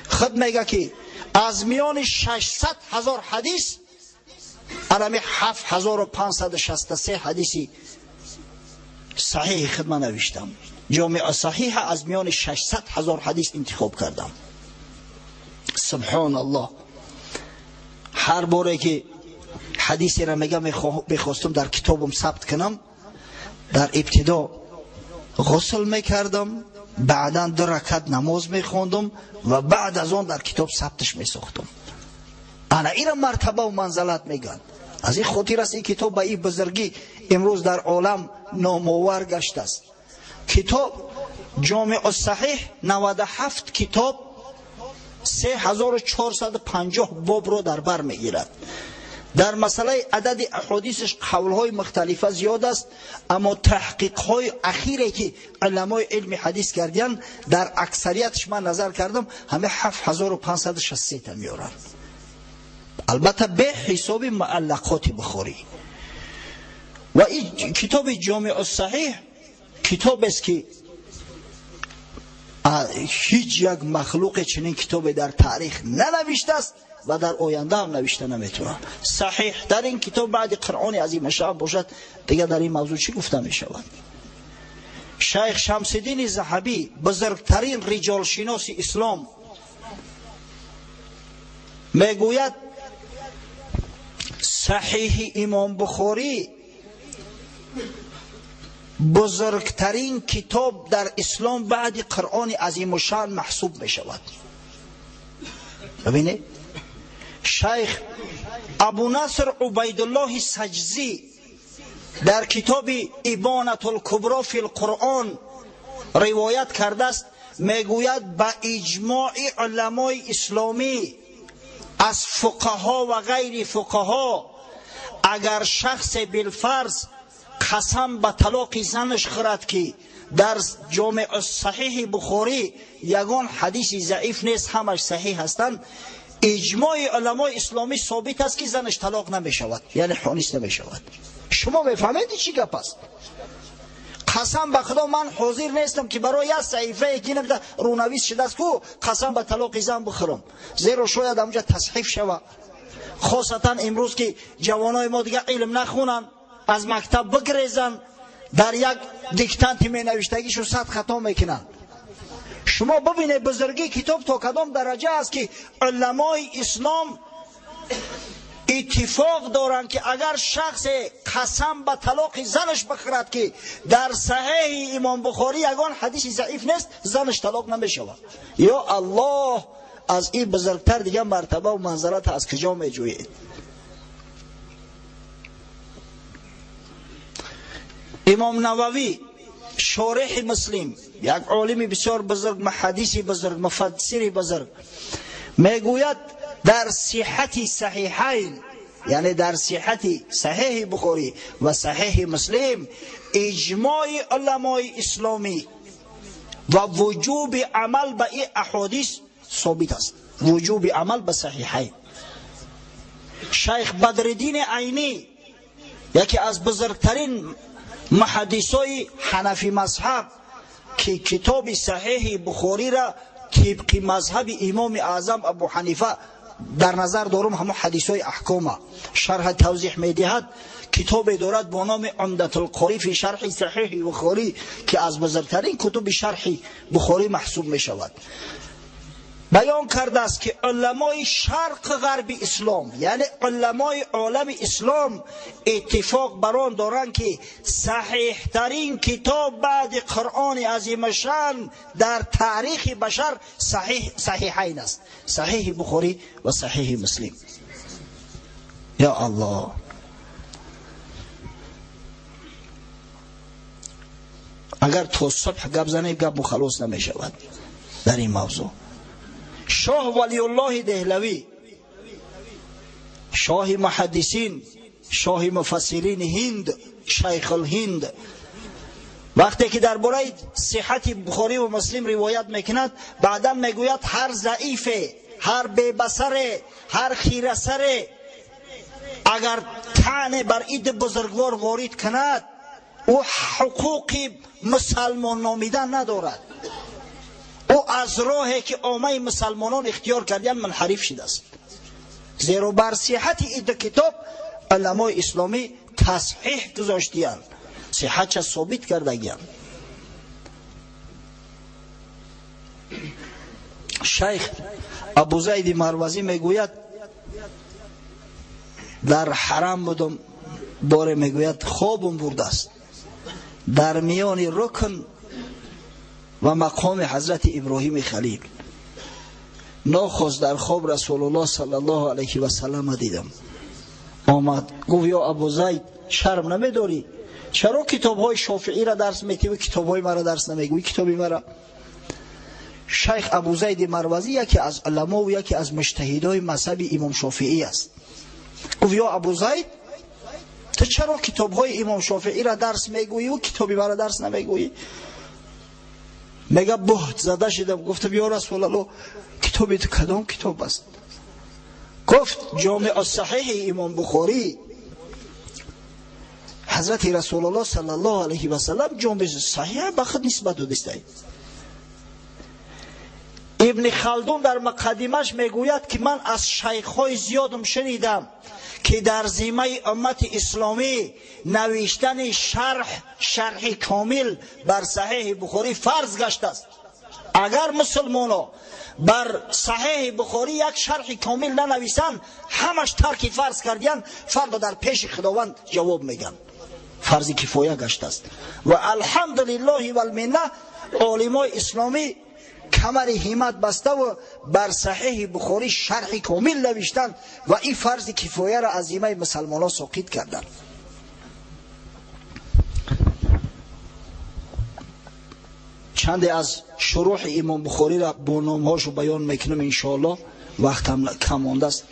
Худ мега, ки аз миёни 600 000 ҳадис анами 7563 ҳадиси саҳиҳи худ ман навиштам. Ҷомиа саҳиҳа аз миёни 600 000 ҳадис интихоб кардам. Субҳоналлоҳ! Ҳар боре ки ҳадисеро мега мехостум дар китобам сабт кунам, дар ибтидо ғусл мекардам, баъдан ду ракат намоз мехондум ва баъд аз он дар китоб сабташ месохтум. Ана ира мартабаву манзалат мегӯянд. Аз ин хотир аст, ин китоб ба ин бузургӣ имрӯз дар олам номовар гаштааст. Китоб Ҷомиу саҳиҳ 97 китоб, 3450 бобро дар бар мегирад. Дар масъалаи адади аҳодисаш қавлҳои мухталифа зиёд аст, аммо таҳқиқҳои ахире, ки уламои илми ҳадис кардиянд, дар аксариятш ман назар кардам, ҳама 7563 та меоранд, албатта бе ҳисоби муаллақоти Бухорӣ. Ва ин китоби Ҷомиу саҳиҳ китобест, ки Ҳеҷ як махлуқе чунин китобе дар таърих нанавиштааст ва дар оянда ҳам навишта наметавонад. Саҳиҳтарин китоб баъди Қуръони азимушшаън бошад, дигар дар ин мавзӯъ чӣ гуфта мешавад? Шайх Шамсиддини Заҳабӣ, бузургтарин риҷолшиноси ислом, мегӯяд саҳиҳи имом Бухорӣ бузургтарин китоб дар ислом баъди Қуръони азимушшаън маҳсуб мешавад. Бибинед, шайх Абу Наср Убайдуллоҳи Саҷзӣ дар китоби Ибонатул-Кубро фил-Қуръон ривоят кардааст, мегӯяд ба иҷмои уламои исломӣ аз фуқаҳо ва ғайри фуқаҳо агар шахсе билфарз қасам ба талоқи занаш хӯрад, ки дар ҷомеъ саҳиҳи Бухорӣ ягон ҳадиси заиф нест, ҳамаш саҳиҳ ҳастанд, иҷмои уламои исломӣ собит аст, ки занаш талоқ намешавад, яъне ҳонис намешавад. Шумо мефаҳмед чӣ гап аст? Қасам ба Худо, ман ҳозир нестам, ки барои як саҳифае ки рӯнавис шудааст ку қасам ба талоқи зан бихӯрам, зеро шояд ҳамҷа тасҳиф шавад. Хосатан имрӯз ки ҷавонои мо дигар илм нахонанд, аз мактаб бигрезанд, дар як диктанти менавиштагишу 100 хато мекунанд. Шумо бибинед бузургии китоб то кадом дараҷа аст, ки уламои ислом иттифоқ доранд, ки агар шахсе қасам ба талоқи занаш бихӯрад, ки дар саҳиҳи имом Бухорӣ ягон ҳадиси заиф нест, занаш талоқ намешавад. Ё Аллоҳ, аз ин бузургтар дигар мартаба ва манзалат аз куҷо меҷӯед? Имом Нававӣ, шореҳи Муслим, як олими бисёр бузург, муҳаддиси бузург, муфассири бузург, мегӯяд дар сиҳати саҳиҳайн, яъне дар сиҳати саҳиҳи Бухорӣ ва саҳиҳи Муслим, иҷмои уламои исломӣ ва вуҷуби амал ба ин аҳодис собит аст. Вуҷуби амал ба саҳиҳайн. Шайх Бадриддини Айнӣ, яке аз бузургтарин муҳаддисои ҳанафӣ мазҳаб, ки китоби саҳиҳи Бухориро тибқи мазҳаби имоми аъзам Абу Ҳанифа дар назар дорум, ҳамон ҳадисҳои аҳкома шарҳ тавзеҳ медиҳад, китобе дорад бо номи Умдатулқорӣ фи шарҳи саҳиҳи Бухорӣ, ки аз бузургтарин кутуби шарҳи Бухорӣ маҳсуб мешавад. Баён кардааст, ки уламои шарқ ғарби ислом, яъне уламои олами ислом, иттифоқ бар он доранд, ки саҳиҳтарин китоб баъди Қуръони азимушшаън дар таърихи башар саҳиҳайн аст, саҳиҳи Бухорӣ ва саҳиҳи Муслим. Ё Аллоҳ, агар то субҳ гап занем, гап мухаллос намешавад дар ин мавзӯъ. Шоҳ Валиуллоҳи Деҳлавӣ, шоҳи муҳаддисин, шоҳи муфассирини Ҳинд, шайхулҳинд, вақте ки дар бораи сиҳати Бухорӣ ва Муслим ривоят мекунад, баъдан мегӯяд ҳар заифе, ҳар бебасаре, ҳар хирасаре агар таъне бар иди бузургвор ворид кунад, ӯ ҳуқуқи мусалмон номидан надорад. Ӯ аз роҳе ки оммаи мусалмонон ихтиёр кардиянд мунҳариф шудааст. Зеро бар сиҳати иди китоб уламои исломӣ тасҳиҳ гузоштиянд, сиҳатша собит кардагиянд. Шайх Абузайди Марвазӣ мегӯяд дар ҳарам будум, боре мегӯяд хобум бурдааст, дар миёни рукн ва мақоми ҳазрати Иброҳими Халил нохост дар хоб Расулуллоҳ саллаллоҳу алайҳи васаллама дидам. Омад гуфт: ё Абузайд, шарм намедорӣ? Чаро китобҳои Шофииро дарс метивӣ, китобҳои маро дарс намегӯӣ? Китоби мара. Шайх Абузайди Марвазӣ яке аз уламо ва яке аз муҷтаҳидои мазҳаби имом Шофиӣ аст. Гуфт: ё Абузайд, ту чаро китобҳои имом Шофииро дарс мегӯӣ ва китоби маро дарс намегӯӣ? Мега буҳт зада шидам, гуфтам: ё Расулаллоҳ, китоби ту кадом китоб аст? Гуфт: Ҷомеъ саҳиҳи имом Бухорӣ. Ҳазрати Расулуллоҳ саллаллоҳу алайҳи васаллам ҷомеъ саҳиҳ ба худ нисбат додистанд. Ибн Халдун дар муқаддимаш мегӯяд, ки ман аз шайхҳои зиёдам шунидам, ки дар зиммаи уммати исломӣ навиштани шарҳи комил бар Саҳеҳи Бухорӣ фарз гаштааст. Агар мусулмонҳо бар Саҳеҳи Бухорӣ як шарҳи комил нанависанд, ҳамаш тарки фарз кардиянд, фардо дар пеши Худованд ҷавоб мегӯянд. Фарзи кифоя гаштааст. Ва алҳамдулиллоҳи валминна, олимои исломӣ камари ҳиммат баста ва бар Саҳеҳи Бухорӣ шарҳи комил навиштанд ва ин фарзи кифояро аз зиммаи мусалмонҳо соқит карданд. Чанде аз шурӯҳи Имом Бухориро бо номҳошу баён мекунам, иншоаллоҳ, вақтам кам мондааст.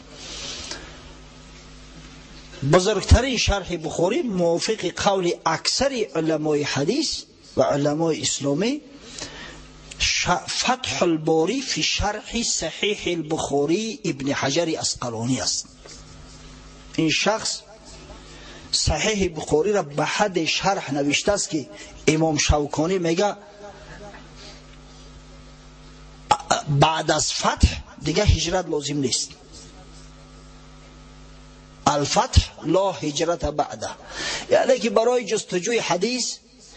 Бузургтарин шарҳи Бухорӣ мувофиқи қавли аксари уламои ҳадис ва уламои исломӣ Фатҳ алборӣ фи шарҳи Саҳиҳи Албухорӣ Ибни Ҳаҷари Асқалонӣ аст. Ин шахс Саҳиҳи Бухориро ба ҳадде шарҳ навиштааст, ки Имом Шавконӣ мега, баъд аз фатҳ дига ҳиҷрат лозим нест. Алфатҳ ло ҳиҷрата баъда, яъне ки барои ҷустуҷӯи ҳадис,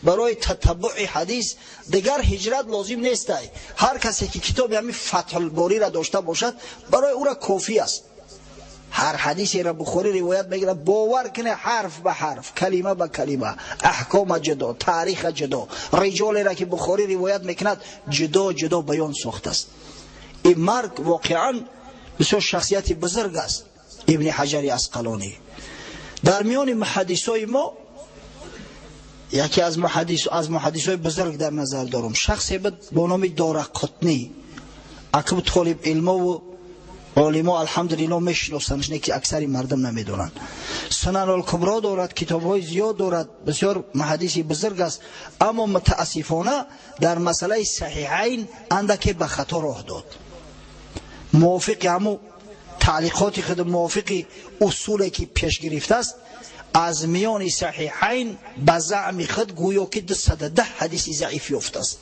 барои татаббуи ҳадис дигар ҳиҷрат лозим нестай. Ҳар касе ки китоби ҳамин Фатҳулбориро дошта бошад, барои ӯра кофӣ аст. Ҳар ҳадисеро Бухорӣ ривоят мегирад, бовар кунед, ҳарф ба ҳарф, калима ба калима, аҳкома ҷудо, таъриха ҷудо, риҷолеро ки Бухорӣ ривоят мекунад, ҷудо ҷудо баён сохтааст. Ин марг воқеан бисёр шахсияти бузург аст, Ибни Ҳаҷари Асқалонӣ. Дар миёни муҳаддисои мо яке аз муҳаддисои бузург дар назар дорам, шахсе буд бо номи Дорақутнӣ. Акб толиб илмову олимо алҳамдулиллоҳ мешиносанд, не ки аксари мардум намедонанд. Сунан-ул-Кубро дорад, китобҳои зиёд дорад, бисёр муҳаддиси бузург аст, аммо мутаассифона дар масъалаи Саҳиҳайн андаке ба хато роҳ дод. Мувофиқи ҳамун таълиқоти худ, мувофиқи усуле ки пеш гирифтааст, аз миёни Саҳиҳайн ба заъми худ гӯё ки 210 ҳадиси заиф ёфтааст,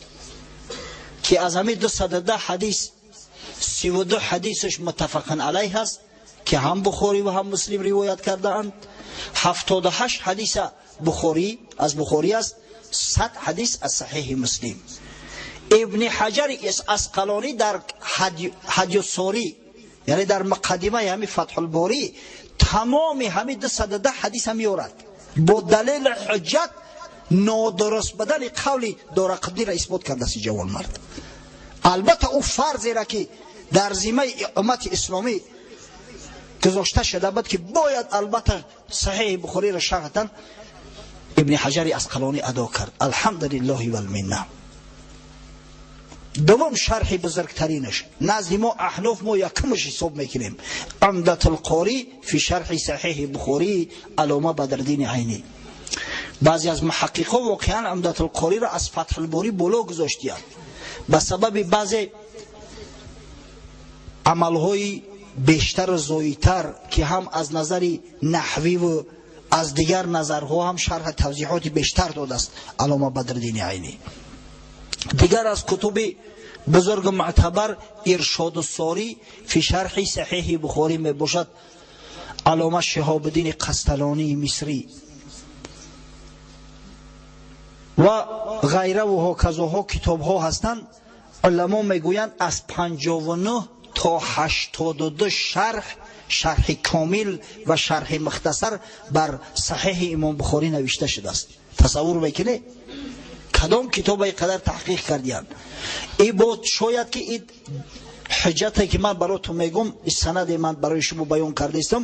ки аз ҳамин 210 ҳадис 32 ҳадисаш муттафақан алайҳ аст, ки ҳам Бухорӣ ва ҳам Муслим ривоят кардаанд. 78 ҳадиса Бухорӣ аз Бухорӣ аст, 100 ҳадис аз Саҳиҳи Муслим. Ибни Ҳаҷари Асқалонӣ дар Ҳадюссорӣ, яъне дар муқаддимаи ҳамин Фатҳулборӣ, тамоми ҳамин 210 ҳадиса меорад бо далели ҳуҷҷат нодуруст будани қавли Дорақутниро исбот кардааст ин ҷавонмард. Албатта ӯ фарзеро ки дар зиммаи уммати исломӣ гузошта шуда буд, ки бояд албатта Саҳиҳи Бухориро шарҳ дан, Ибни Ҳаҷари Асқалонӣ адо кард. Алҳамдулиллоҳи валминна. Дуввум шарҳи бузургтаринаш назди мо аҳноф мо якумаш ҳисоб мекунем, Умдатулқорӣ фи шарҳи Саҳиҳи Бухорӣ Аллома Бадриддини Айнӣ. Баъзе аз муҳаққиқҳо воқеан Умдатулқориро аз Фатҳулборӣ боло гузоштиянд ба сабаби баъзе амалҳои бештару зоидтар, ки ҳам аз назари наҳвиву аз дигар назарҳо ҳам шарҳ тавзеҳоти бештар додааст Аллома Бадриддини Айнӣ. Дигар аз кутуби бузургу муътабар Иршоду-Сорӣ фи шарҳи Саҳиҳи Бухорӣ мебошад, Аллома Шиҳобуддини Қасталонии Мисрӣ ва ғайраву ҳоказоҳо китобҳо ҳастанд. Уламо мегӯянд, аз 59 то 82 шарҳ, шарҳи комил ва шарҳи мухтасар бар Саҳиҳи Имом Бухорӣ навишта шудааст. Тасаввур мекунед, кадом китобе қадар таҳқиқ кардиянд? И бо шояд ки ин ҳуҷҷате ки ман баротон мегӯм, ин санаде ман барои шумо баён кардаистам,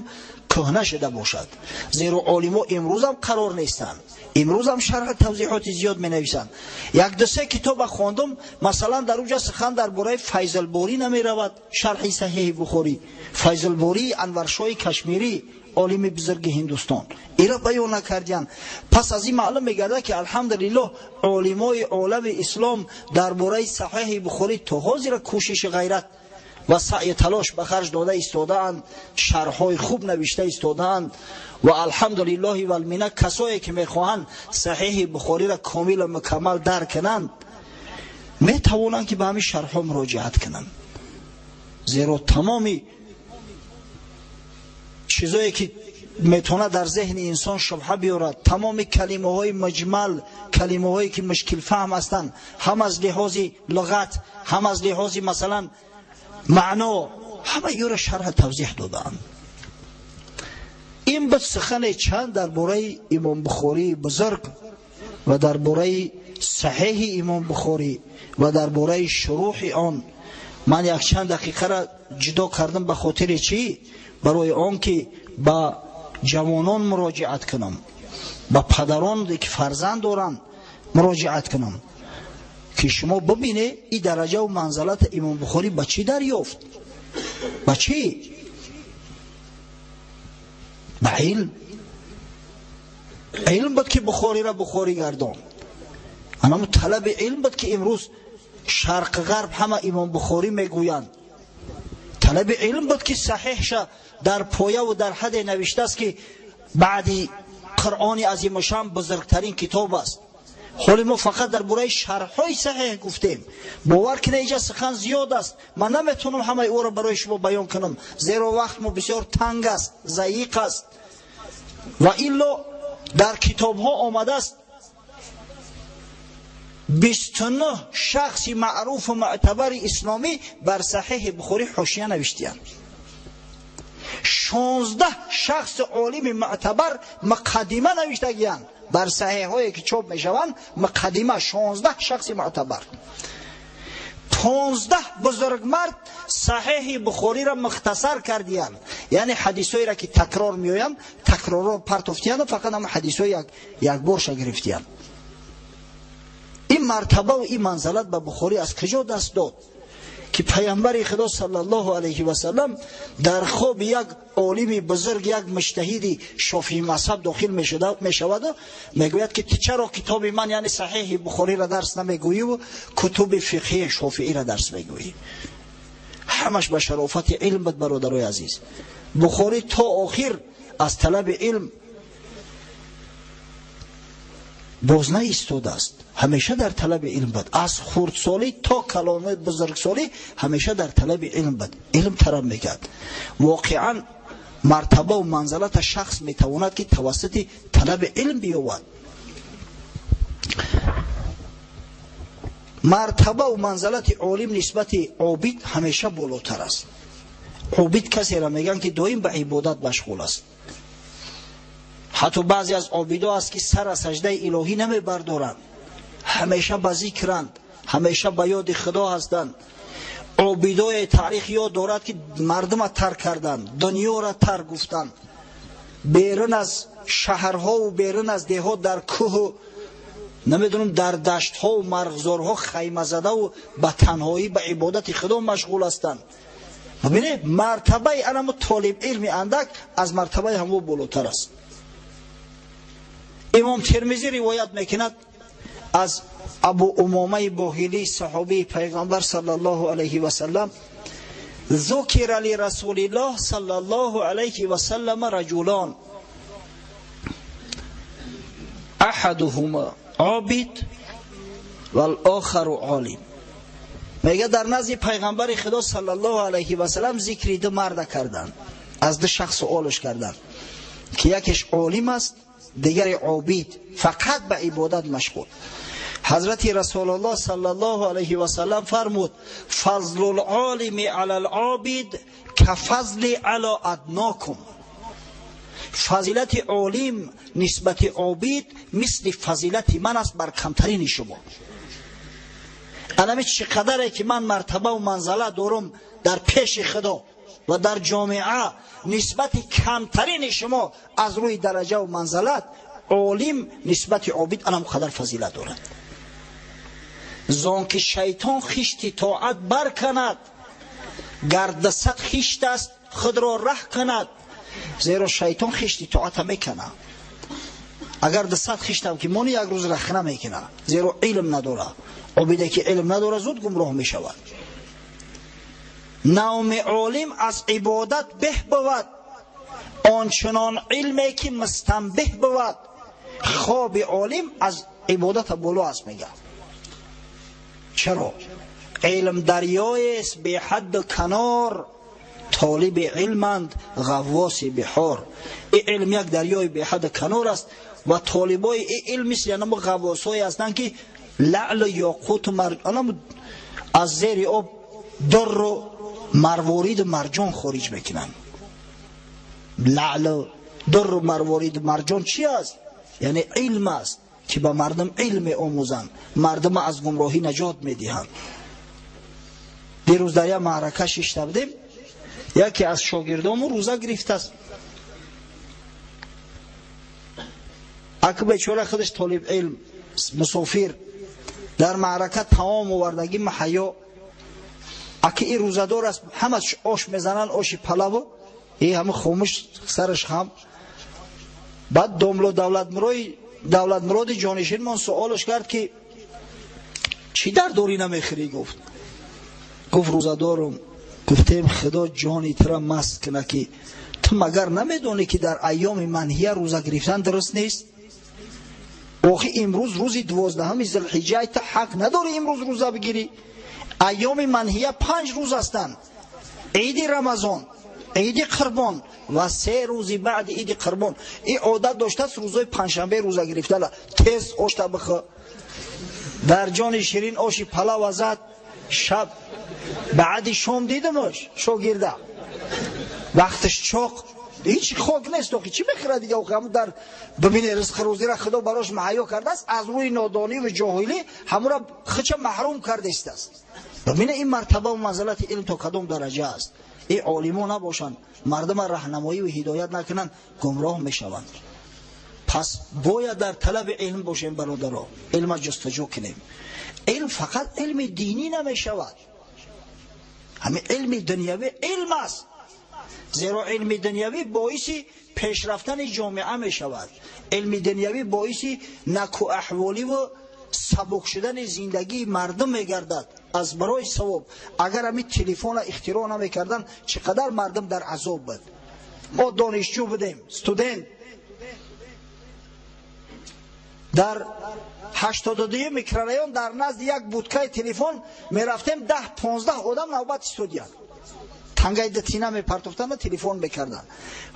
кӯҳна шуда бошад, зеро олимо имрӯзам қарор нестанд, имрӯзам шарҳ тавзеҳоти зиёд менависанд. Як ду се китоба хондум, масалан дар уҷа сухан дар бораи Файзалборӣ намеравад, шарҳи Саҳиҳи Бухорӣ, Файзалбории Анваршоҳи Кашмирӣ, олими бузурги Ҳиндустон, иро баён накардиянд. Пас аз ин маълум мегардад, ки алҳамдулиллоҳ олимои олами ислом дар бораи Саҳиҳи Бухорӣ то ҳозира кӯшиши ғайрат ва саъю талош ба харҷ дода истодаанд, шарҳҳои хуб навишта истодаанд. Ва алҳамдулиллоҳи валмина, касое ки мехоҳанд Саҳиҳи Бухориро комилу мукаммал дарк кунанд, метавонанд ки ба ҳамин шарҳҳо муроҷиат кунанд, зеро тамоми чизое ки метавонад дар зеҳни инсон шубҳа биёрад, тамоми калимаҳои муҷмал, калимаҳое ки мушкилфаҳм ҳастанд, ҳам аз лиҳози луғат, ҳам аз лиҳози масалан маъно, ҳама ёро шарҳ тавзеҳ додаанд. Ин буд сухане чанд дар бораи Имом Бухории бузург ва дар бораи саҳеҳи Имом Бухорӣ ва дар бораи шурӯҳи он. Ман якчанд дақиқаро ҷудо кардам ба хотири чӣ? Барои он ки ба ҷавонон муроҷиат кунам, ба падарон ки фарзанд доранд муроҷиат кунам, ки шумо бибинед ин дараҷаву манзалати Имом Бухорӣ ба чӣ дарёфт, ба чӣ? Ба илм. Илм буд ки Бухориро Бухорӣ гардонд. Анамо талаби илм буд ки имрӯз шарқ ғарб ҳама Имом Бухорӣ мегӯянд. Талаби илм буд ки саҳеҳша дар появу дар ҳаде навиштааст ки баъди Қуръони азимушшаън бузургтарин китоб аст. Ҳоли мо фақат дар бораи шарҳҳои саҳеҳ гуфтем. Бовар кунед, инҷа сухан зиёд аст, ман наметавонам ҳамаи ӯро барои шумо баён кунам, зеро вақт мо бисёр танг аст, заиқ аст. Ва илло дар китобҳо омадааст 29 шахси маъруфу мӯътабари исломӣ бар саҳеҳи Бухорӣ ҳошия навиштиянд. 16 шахси олими мӯътабар муқаддима навиштагиянд бар саҳеҳҳое ки чоп мешаванд, муқаддима 16 шахси мӯътабар. 15 бузургмард саҳеҳи Бухориро мухтасар кардиянд, яъне ҳадисҳоеро ки такрор меоянд, такрорро партофтиянд, фақат ҳама ҳадисҳои якборша гирифтиянд. Ин мартабаву ин манзалат ба Бухорӣ аз куҷо даст дод ки паямбари Худо саллаллоҳу алайҳи васаллам дар хоби як олими бузург, як муҷтаҳиди шофии мазҳаб дохил мешаваду мегӯяд ки ту чаро китоби ман, яъне саҳеҳи Бухориро дарс намегӯиву кутуби фиқҳии шофииро дарс мегӯӣ? Ҳамаш ба шарофати илм буд, бародарои азиз. Бухорӣ то охир аз талаби илм боз наистодааст, ҳамеша дар талаби илм буд. Аз хурдсолӣ то калони бузургсолӣ ҳамеша дар талаби илм буд, илм талаб мекард. Воқеан мартабаву манзалата шахс метавонад ки тавассути талаби илм биёвад. Мартабаву манзалати олим нисбати обид ҳамеша болотар аст. Обид касеро мегӯянд ки доим ба ибодат машғул аст. Ҳатто баъзе аз обидо аст ки сар аз саҷдаи илоҳӣ намебардоранд, ҳамеша ба зикранд, ҳамеша ба ёди Худо ҳастанд. Обидое таърих ёд дорад ки мардума тарк карданд, дунёро тарк гуфтанд, берун аз шаҳрҳову берун аз деҳот дар кӯҳу намедонам дар даштҳову марғзорҳо хаймазадаву ба танҳоӣ ба ибодати Худо машғул ҳастанд. Бибинед, мартабаи анамо толибилми андак аз мартабаи ҳамво болотар аст. Имом Термизӣ ривоят мекунад аз Абу Умомаи Боҳилӣ, саҳобии пайғамбар саллаллоҳу алайҳи васаллам: зукира лирасулиллоҳ саллаллоҳу алайҳи васаллам раҷулон аҳадуҳума обид валохару олим. Мега дар назди пайғамбари Худо саллаллоҳу алайҳи васаллам зикри ду марда карданд, аз ду шахс суолш карданд ки якеш олим аст, дигари обид, фақат ба ибодат машғул. Ҳазрати Расулуллоҳ саллаллоҳу алайҳи васаллам фармуд: фазлул олими алал обид кафазли ала аднокум. Фазилати олим нисбати обид мисли фазилати ман аст бар камтарини шумо. Анами чӣ қадаре ки ман мартабаву манзала дорам дар пеши Худо ва дар ҷомеа нисбати камтарини шумо аз рӯи дараҷаву манзалат, олим нисбати обид анам қадар фазилат дорад. Зон ки шайтон хишти тоат барканад, гардасад хишт аст худро раҳ кунад. Зеро шайтон хишти тоата мекунад. Агар дасад хиштам ки мони як рӯз рахна мекунад, зеро илм надорад. Обиде ки илм надорад зуд гумроҳ мешавад. Навми олим аз ибодат беҳ бувад, ончунон илме ки мустанбеҳ бувад. Хоби олим аз ибодата боло аст, мегӯяд. Чаро? Илм дарёест беҳадду канор, толиби илманд ғаввоси биҳор. Ин илм як дарёи беҳадду канор аст ва толибои ин илм мисли анамо ғаввосҳое ҳастанд, ки лаълу ёқуту марҷон аз зери об дурру марвориду марҷон хориҷ мекунанд. Лаълу дурру марвориду марҷон чи аст? Яъне илм аст, ки ба мардум илм меомӯзанд, мардума аз гумроҳӣ наҷот медиҳанд. Дирӯз дар як маърака шишта будем, яке аз шогирдому рӯза гирифтааст. Аки бечора худаш толиб илм, мусофир, дар маърака таом овардагӣ маҳайё. Аки ин рӯзадор аст, ҳама ош мезананд, оши палаву и ҳама хомӯш сараш хам. Баъд домло Давлатмуроди ҷонишинмон суолаш кард, ки чӣ дар дорӣ намехӯрӣ? Гуфт. Гуфт рӯзадорум. Гуфтем худо ҷони тура маст куна, ки ту магар намедонӣ, ки дар айёми манҳия рӯза гирифтан дуруст нест? Охи имрӯз рӯзи 12 зилҳиҷҷа, ту ҳақ надорӣ имрӯз рӯза бигирӣ. Айёми манҳия 5 рӯз ҳастанд: иди Рамазон, иди Қурбон ва 3 рӯзи баъди иди Қурбон. Ин одат доштааст рӯзои панҷшанбе рӯза гирифтана. Тез ошта бихӯ. Дар ҷони ширин оши палава зад. Шаб баъди шом дидамаш шогирда вақташ чоқ, ҳеҷ хок нест, охи чӣ мехӯрад дига? Охи ҳамун дар бибине ризқи рӯзира худо барош маҳайё кардааст, аз рӯи нодонӣ ва ҷоҳилӣ ҳамура хича маҳрум кардааст. Бибине ин мартаба ва манзилати илм то кадом дараҷа аст. Ин олимо набошанд, мардума раҳнамоӣ ва ҳидоят накунанд, гумроҳ мешаванд. Пас бояд дар талаби илм бошем, бародаро, илма ҷустуҷӯ кунем. Илм фақат илми динӣ намешавад, ҳамин илми дунявӣ илм аст, зеро илми дунявӣ боиси пешрафтани ҷомеа мешавад. Илми дунявӣ боиси накӯаҳволӣ сабук шудани зиндагии мардум мегардад аз барои савоб. Агар ҳамин телефона ихтироъ намекарданд, чӣ қадар мардум дар азоб буд. Мо донишҷӯ будем, студент, дар 82 микрорайон дар назди як будкаи телефон мерафтем, 10-15 одам навбат истодиянд, тангаи дитина мепартофтанд ва телефон мекарданд.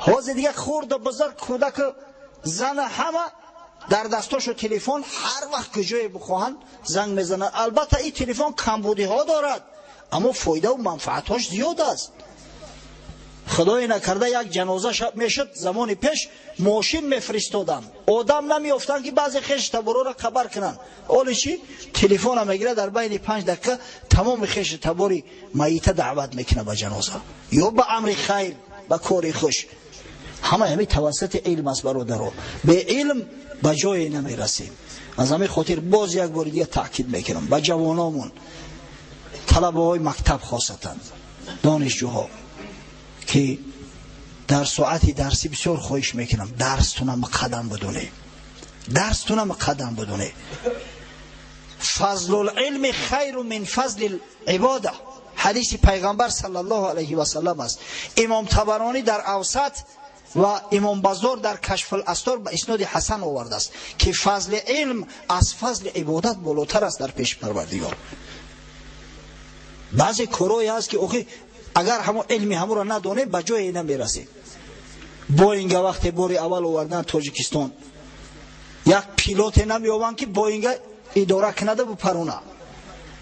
Ҳозир дига хурду бузург, кӯдаку зана ҳама дар дастошо телефон, ҳар вақт куҷое бихоҳанд занг мезананд. Албатта ин телефон камбудиҳо дорад, аммо фоидаву манфаатҳош зиёд аст. Худое накарда як ҷаноза шаб мешуд, замони пеш мошин мефиристоданд, одам намеёфтанд, ки баъзе хеши табороро хабар кунанд. Оли чӣ? Телефона мегирад, дар байни 5 дақиқа тамоми хеши табори майита даъват мекунад ба ҷаноза ё ба амри хайр, ба кори хуш. Ҳама ҳамин тавассути илм аст, бародаро. Бе илм ба ҷое намерасем. Аз ҳамин хотир боз як бори дига таъкид мекунам ба ҷавономон, талабаҳои мактаб, хосатан донишҷӯҳо, ки дар соати дарсӣ бисёр хоҳиш мекунам, дарстона муқаддам бидонед, дарстона муқаддам бидонед. Фазлулилми хайру мин фазли ибода, ҳадиси пайғамбар саллаллоҳу алайҳи васаллам аст. Имом Табаронӣ дар Авсат ва имом Баззор дар Кашфул Астор ба исноди ҳасан овардааст, ки фазли илм аз фазли ибодат болотар аст дар пеши Парвардигор. Баъзе корое ҳаст, ки охи агар ҳамон илми ҳамуро надонем, ба ҷое намерасем. Боинга вақте бори аввал овардан Тоҷикистон, як пилоте намеёбанд, ки Боинга идора кунада бупаруна.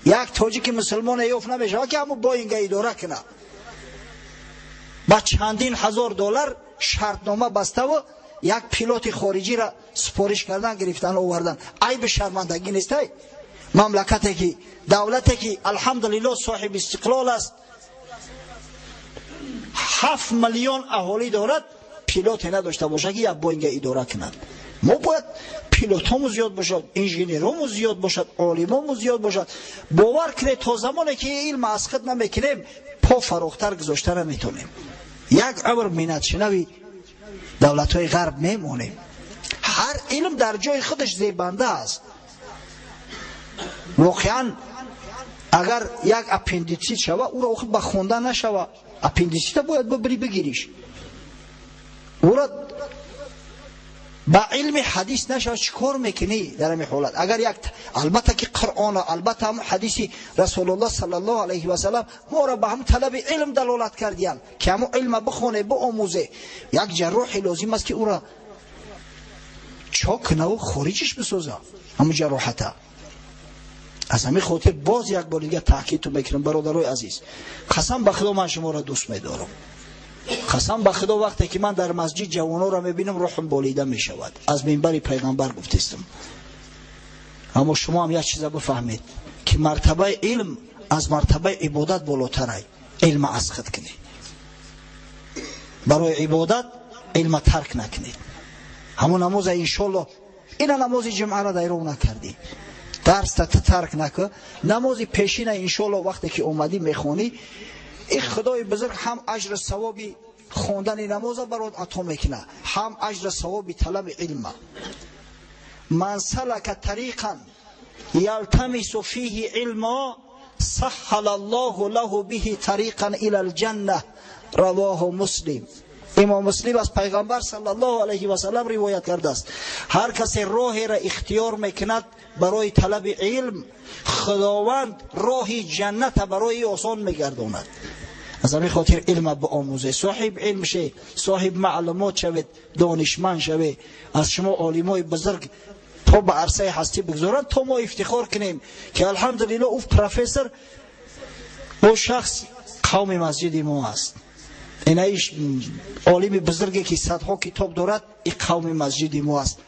Як тоҷики мусулмоне ёфт намешавад, ки ҳамун Боинга идора куна. Ба чандин ҳазор доллар шартнома баставу як пилоти хориҷиро супориш кардан, гирифтан, овардан. Айби шармандагӣ нестай? Мамлакате ки, давлате ки алҳамдулиллоҳ соҳиби истиқлол аст, 7 миллион аҳолӣ дорад, пилоте надошта бошад, ки як Боинга идора кунад. Мо бояд пилотҳомо зиёд бошад, инженерҳомо зиёд бошад, олимомо зиёд бошад. Бовар кунед, то замоне ки илм аз худ намекунем, по фарохтар гузошта наметонем. Як умр миннатшинави давлатҳои ғарб мемонем. Ҳар илм дар ҷои худаш зебанда аст. Воқеан агар як аппендитсит шава, ӯро охир ба хондан нашава. Аппендитсита бояд бибири бигириш, ӯро Ба илми ҳадис нашавад, чӣ кор мекунӣ дар ҳамин ҳолат? Агар як албатта ки Қуръон, албатта ҳам ҳадиси Расулуллоҳ саллаллоҳу алайҳи васаллам моро ба ҳам талаби илм далолат кардиянд, ки ҳамон илма бихоне, биомӯзе. Як ҷарроҳе лозим аст, ки ӯро чок кунаву хориҷиш бисоза ҳамон ҷароҳата. Аз ҳамин хотир боз як бор дига таъкидтон мекунам, бародарои азиз, қасам ба Худо, ман шуморо дӯст медорам. Қасам ба Худо, вақте ки ман дар масҷид ҷавононро мебинам, рӯҳам болида мешавад. Аз минбари пайғамбар гуфтестам. Аммо шумо ҳам як чиза бифаҳмед, ки мартабаи илм аз мартабаи ибодат болотарай. Илма аз худ кунед. Барои ибодат илма тарк накунед. Ҳамон намоза иншоллоҳ, ина намози ҷумъаро дайров накардӣ, дарста тарк накун, намози пешина иншоллоҳ вақте ки омадӣ мехонӣ, ин Худои бузург ҳам аҷру савоби хондани намоза барот ато мекунад, ҳам аҷру савоби талаби илма. Ман салака тариқан ялтамису фиҳи илмо саҳҳала Аллоҳу лаҳу биҳи тариқан ила алҷанна. Равоҳу Муслим. Имом Муслим аз пайғамбар саллаллоҳу алайҳи васаллам ривоят кардааст: ҳар касе роҳеро ихтиёр мекунад барои талаби илм, Худованд роҳи ҷанната барои осон мегардонад. Аз ҳамин хотир илма биомӯзе, соҳиб илм ше, соҳиб маълумот шавед, донишманд шавед. Аз шумо олимои бузург то ба арсаи ҳастӣ бигзоранд, то мо ифтихор кунем, ки алҳамдулиллоҳ ӯ профессор, ӯ шахс қавми масҷиди мо аст. Инаиш олими бузурге, ки садҳо китоб дорад, и қавми масҷиди мо аст.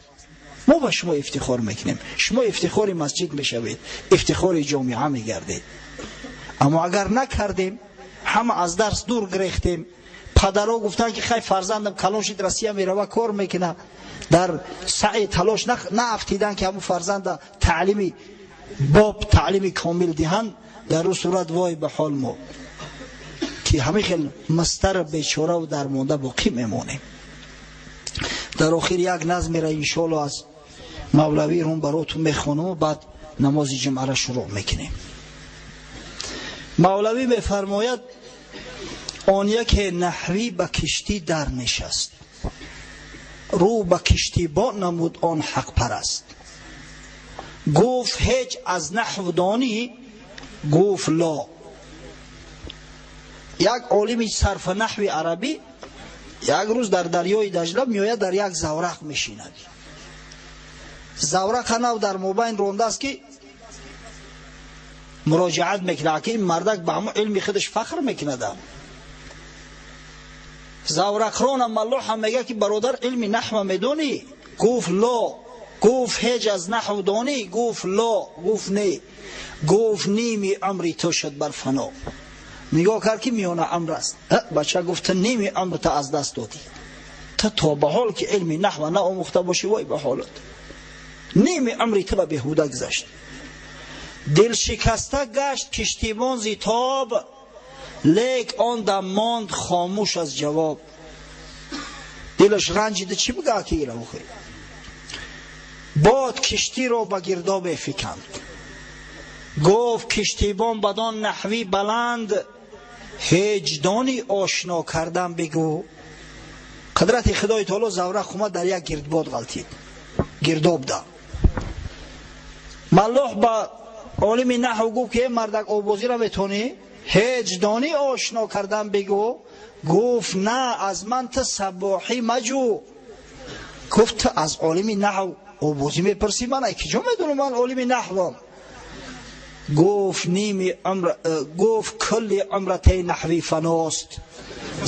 Мо ба шумо ифтихор мекунем, шумо ифтихори масҷид мешавед, ифтихори ҷомеа мегардед. Аммо агар накардем, ҳама аз дарс дур гирехтем, падаро гуфтанд, ки хай, фарзандам калон шид, Россия мерава, кор мекуна, дар саъи талош наафтидан, ки ҳамун фарзанда таълими боб, таълими комил диҳанд, дар ӯ сурат вой ба ҳол мо, ки ҳамин хел мастар, бечораву дармонда боқӣ мемонем. Дар охир як назмера иншоалло аз Мавлавӣ Рум баротун мехонаму баъд намози ҷумъаро шурӯъ мекунем. Мавлавӣ мефармояд: он яке наҳвӣ ба киштӣ дар нишаст, рӯ ба киштибон намуд он ҳақпараст, гуфт: ҳеҷ аз наҳв донӣ? Гуфт: ло. Як олими сарфа наҳви арабӣ як рӯз дар дарёи Даҷла меояд, дар як заврақ мешинад. Заврақа нав дар мобайн рондааст, ки муроҷиат мекунад, ки ин мардак ба ҳамон илми худаш фахр мекунад. Заврақрона маллоҳа мега, ки бародар, илми наҳва медонӣ? Гуфт: ло. Гуфт: ҳеҷ аз наҳв донӣ? Гуфт: ло. Гуфт: не. Гуфт: ними умри ту шуд бар фано. Нигоҳ кард, ки миёна амр аст. Бача, гуфт, ту ними умрта аз даст додӣ, ту то ба ҳол ки илми наҳва наомӯхта бошӣ, вой ба ҳолат, ними умри ту ба беҳуда гузашт. Дилшикаста гашт киштибон зи тоб, лек он дам монд хомӯш аз ҷавоб. Дилаш ранҷида, чӣ бигӯяд, ки ира бод киштиро ба гирдобе фиканд. Гуфт киштибон бадон наҳвӣ баланд: ҳеҷ дони ошно кардан бигӯ? Қудрати Худои таоло, заврақ омад, дар як гирдбод ғалтид, гирдоб да. Маллоҳ ба олими наҳв гуфт, ки э мардак, обозиро метонӣ? Ҳеҷ донӣ ошно кардан бигӯ? Гуфт: на, аз ман ту сабоҳӣ маҷӯ. Гуфт: ту аз олими наҳв обозӣ мепурсӣ, ман ай киҷо медонам, ман олими наҳвам. Гуфт: ними умр, гуфт: кулли умратаи наҳвӣ фаност,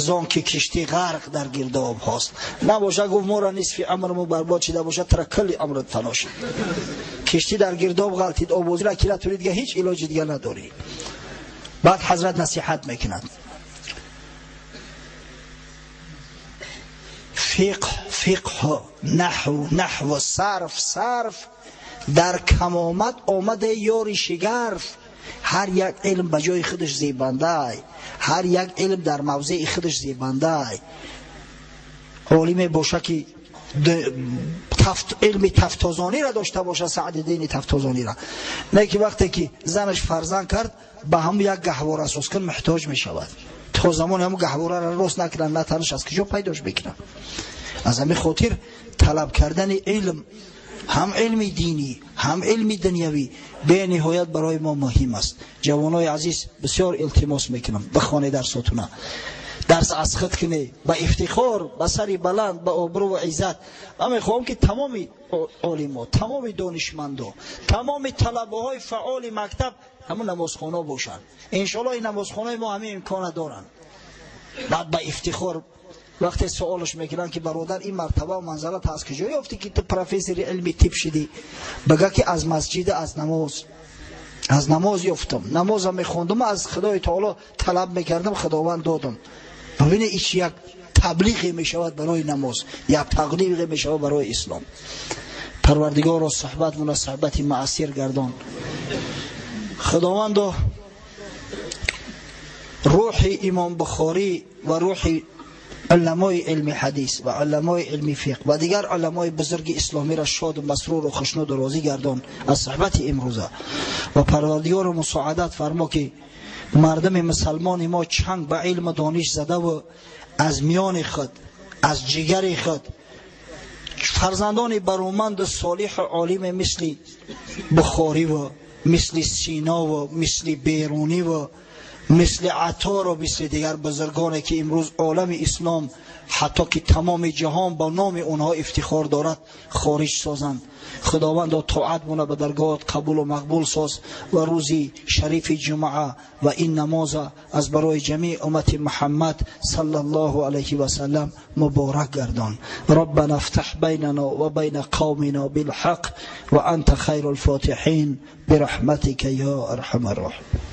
зон ки киштӣ ғарқ дар гирдобҳост. Набошад, гуфт, моро нисфи умрму барбод шида бошад, тара кулли умрат фано шуд. Киштӣ дар гирдоб ғалтид, обозиро ки натури, дига ҳеҷ илоҷи дига надорӣ. Баъд ҳазрат насиҳат мекунад: фиқҳ фиқҳ, наҳв наҳв, сарф сарф, дар камомат омада ёри шигарф. Ҳар як илм ба ҷои худаш зебандай, ҳар як илм дар мавзеи худаш зебандай. Олиме боша, ки илми тафтозониро дошта боша, Саъдиддини Тафтозониро, не ки вақте ки занаш фарзанд кард, ба ҳамун як гаҳвора соз кун муҳтоҷ мешавад. То замоне ҳамун гаҳвораро рост накунанд, на танаш аз куҷо пайдош мекунад. Аз ҳамин хотир Талаб кардани илм, ҳам илми динӣ, ҳам илми дунявӣ, бениҳоят барои мо муҳим аст. Ҷавонои азиз, бисёр илтимос мекунам, бихонед дарсотуна, дарс аз худ кунед ба ифтихор, ба сари баланд, ба обрӯ ва иззат. Ман мехоҳам, ки тамоми олимо, тамоми донишмандо, тамоми талабаҳои фаъоли мактаб ҳамун намозхона бошанд. Иншоалло, ин намозхонаи мо ҳамин имкона доранд. Баъд ба ифтихор вақте суолаш мекунанд, ки бародар, ин мартаба ва манзалат аз куҷо ёфтӣ, ки ту профессори илми тиб шидӣ, бага, ки аз масҷида, аз намоз ёфтам, намозам мехондам, аз Худои таоло талаб мекардам, Худованд додам. Бибине, ич як таблиғе мешавад барои намоз, як таблиғе мешавад барои ислом. Парвардигоро, суҳбатмона суҳбати муассир гардон. Худовандо, рӯҳи Имом Бухорӣ ва рӯҳи уламои илми ҳадис ва уламои илми фиқҳ ва дигар уламои бузурги исломиро шоду масруру хушнуду розӣ гардон аз суҳбати имрӯза. Ва Парвардигоро, мусоадат фармо, ки мардуми мусалмони мо чанг ба илму дониш задаву аз миёни худ, аз ҷигари худ фарзандони бароманду солиҳу олиме мисли Бухориву мисли Синову мисли Беруниву мисли Атору мисли дигар бузургоне, ки имрӯз олами ислом, ҳатто ки тамоми ҷаҳон ба номи онҳо ифтихор дорад, хориҷ созанд. Худовандо, тоатмона ба даргоҳат қабулу мақбул соз ва рӯзи шарифи ҷумъа ва ин намоза аз барои ҷамеи уммати Муҳаммад саллаллоҳу алайҳи васаллам муборак гардон. ربنا افتح بيننا وبين قومنا بالحق وأنت خير الفاتحين برحمتك يا أرحم الراحمين.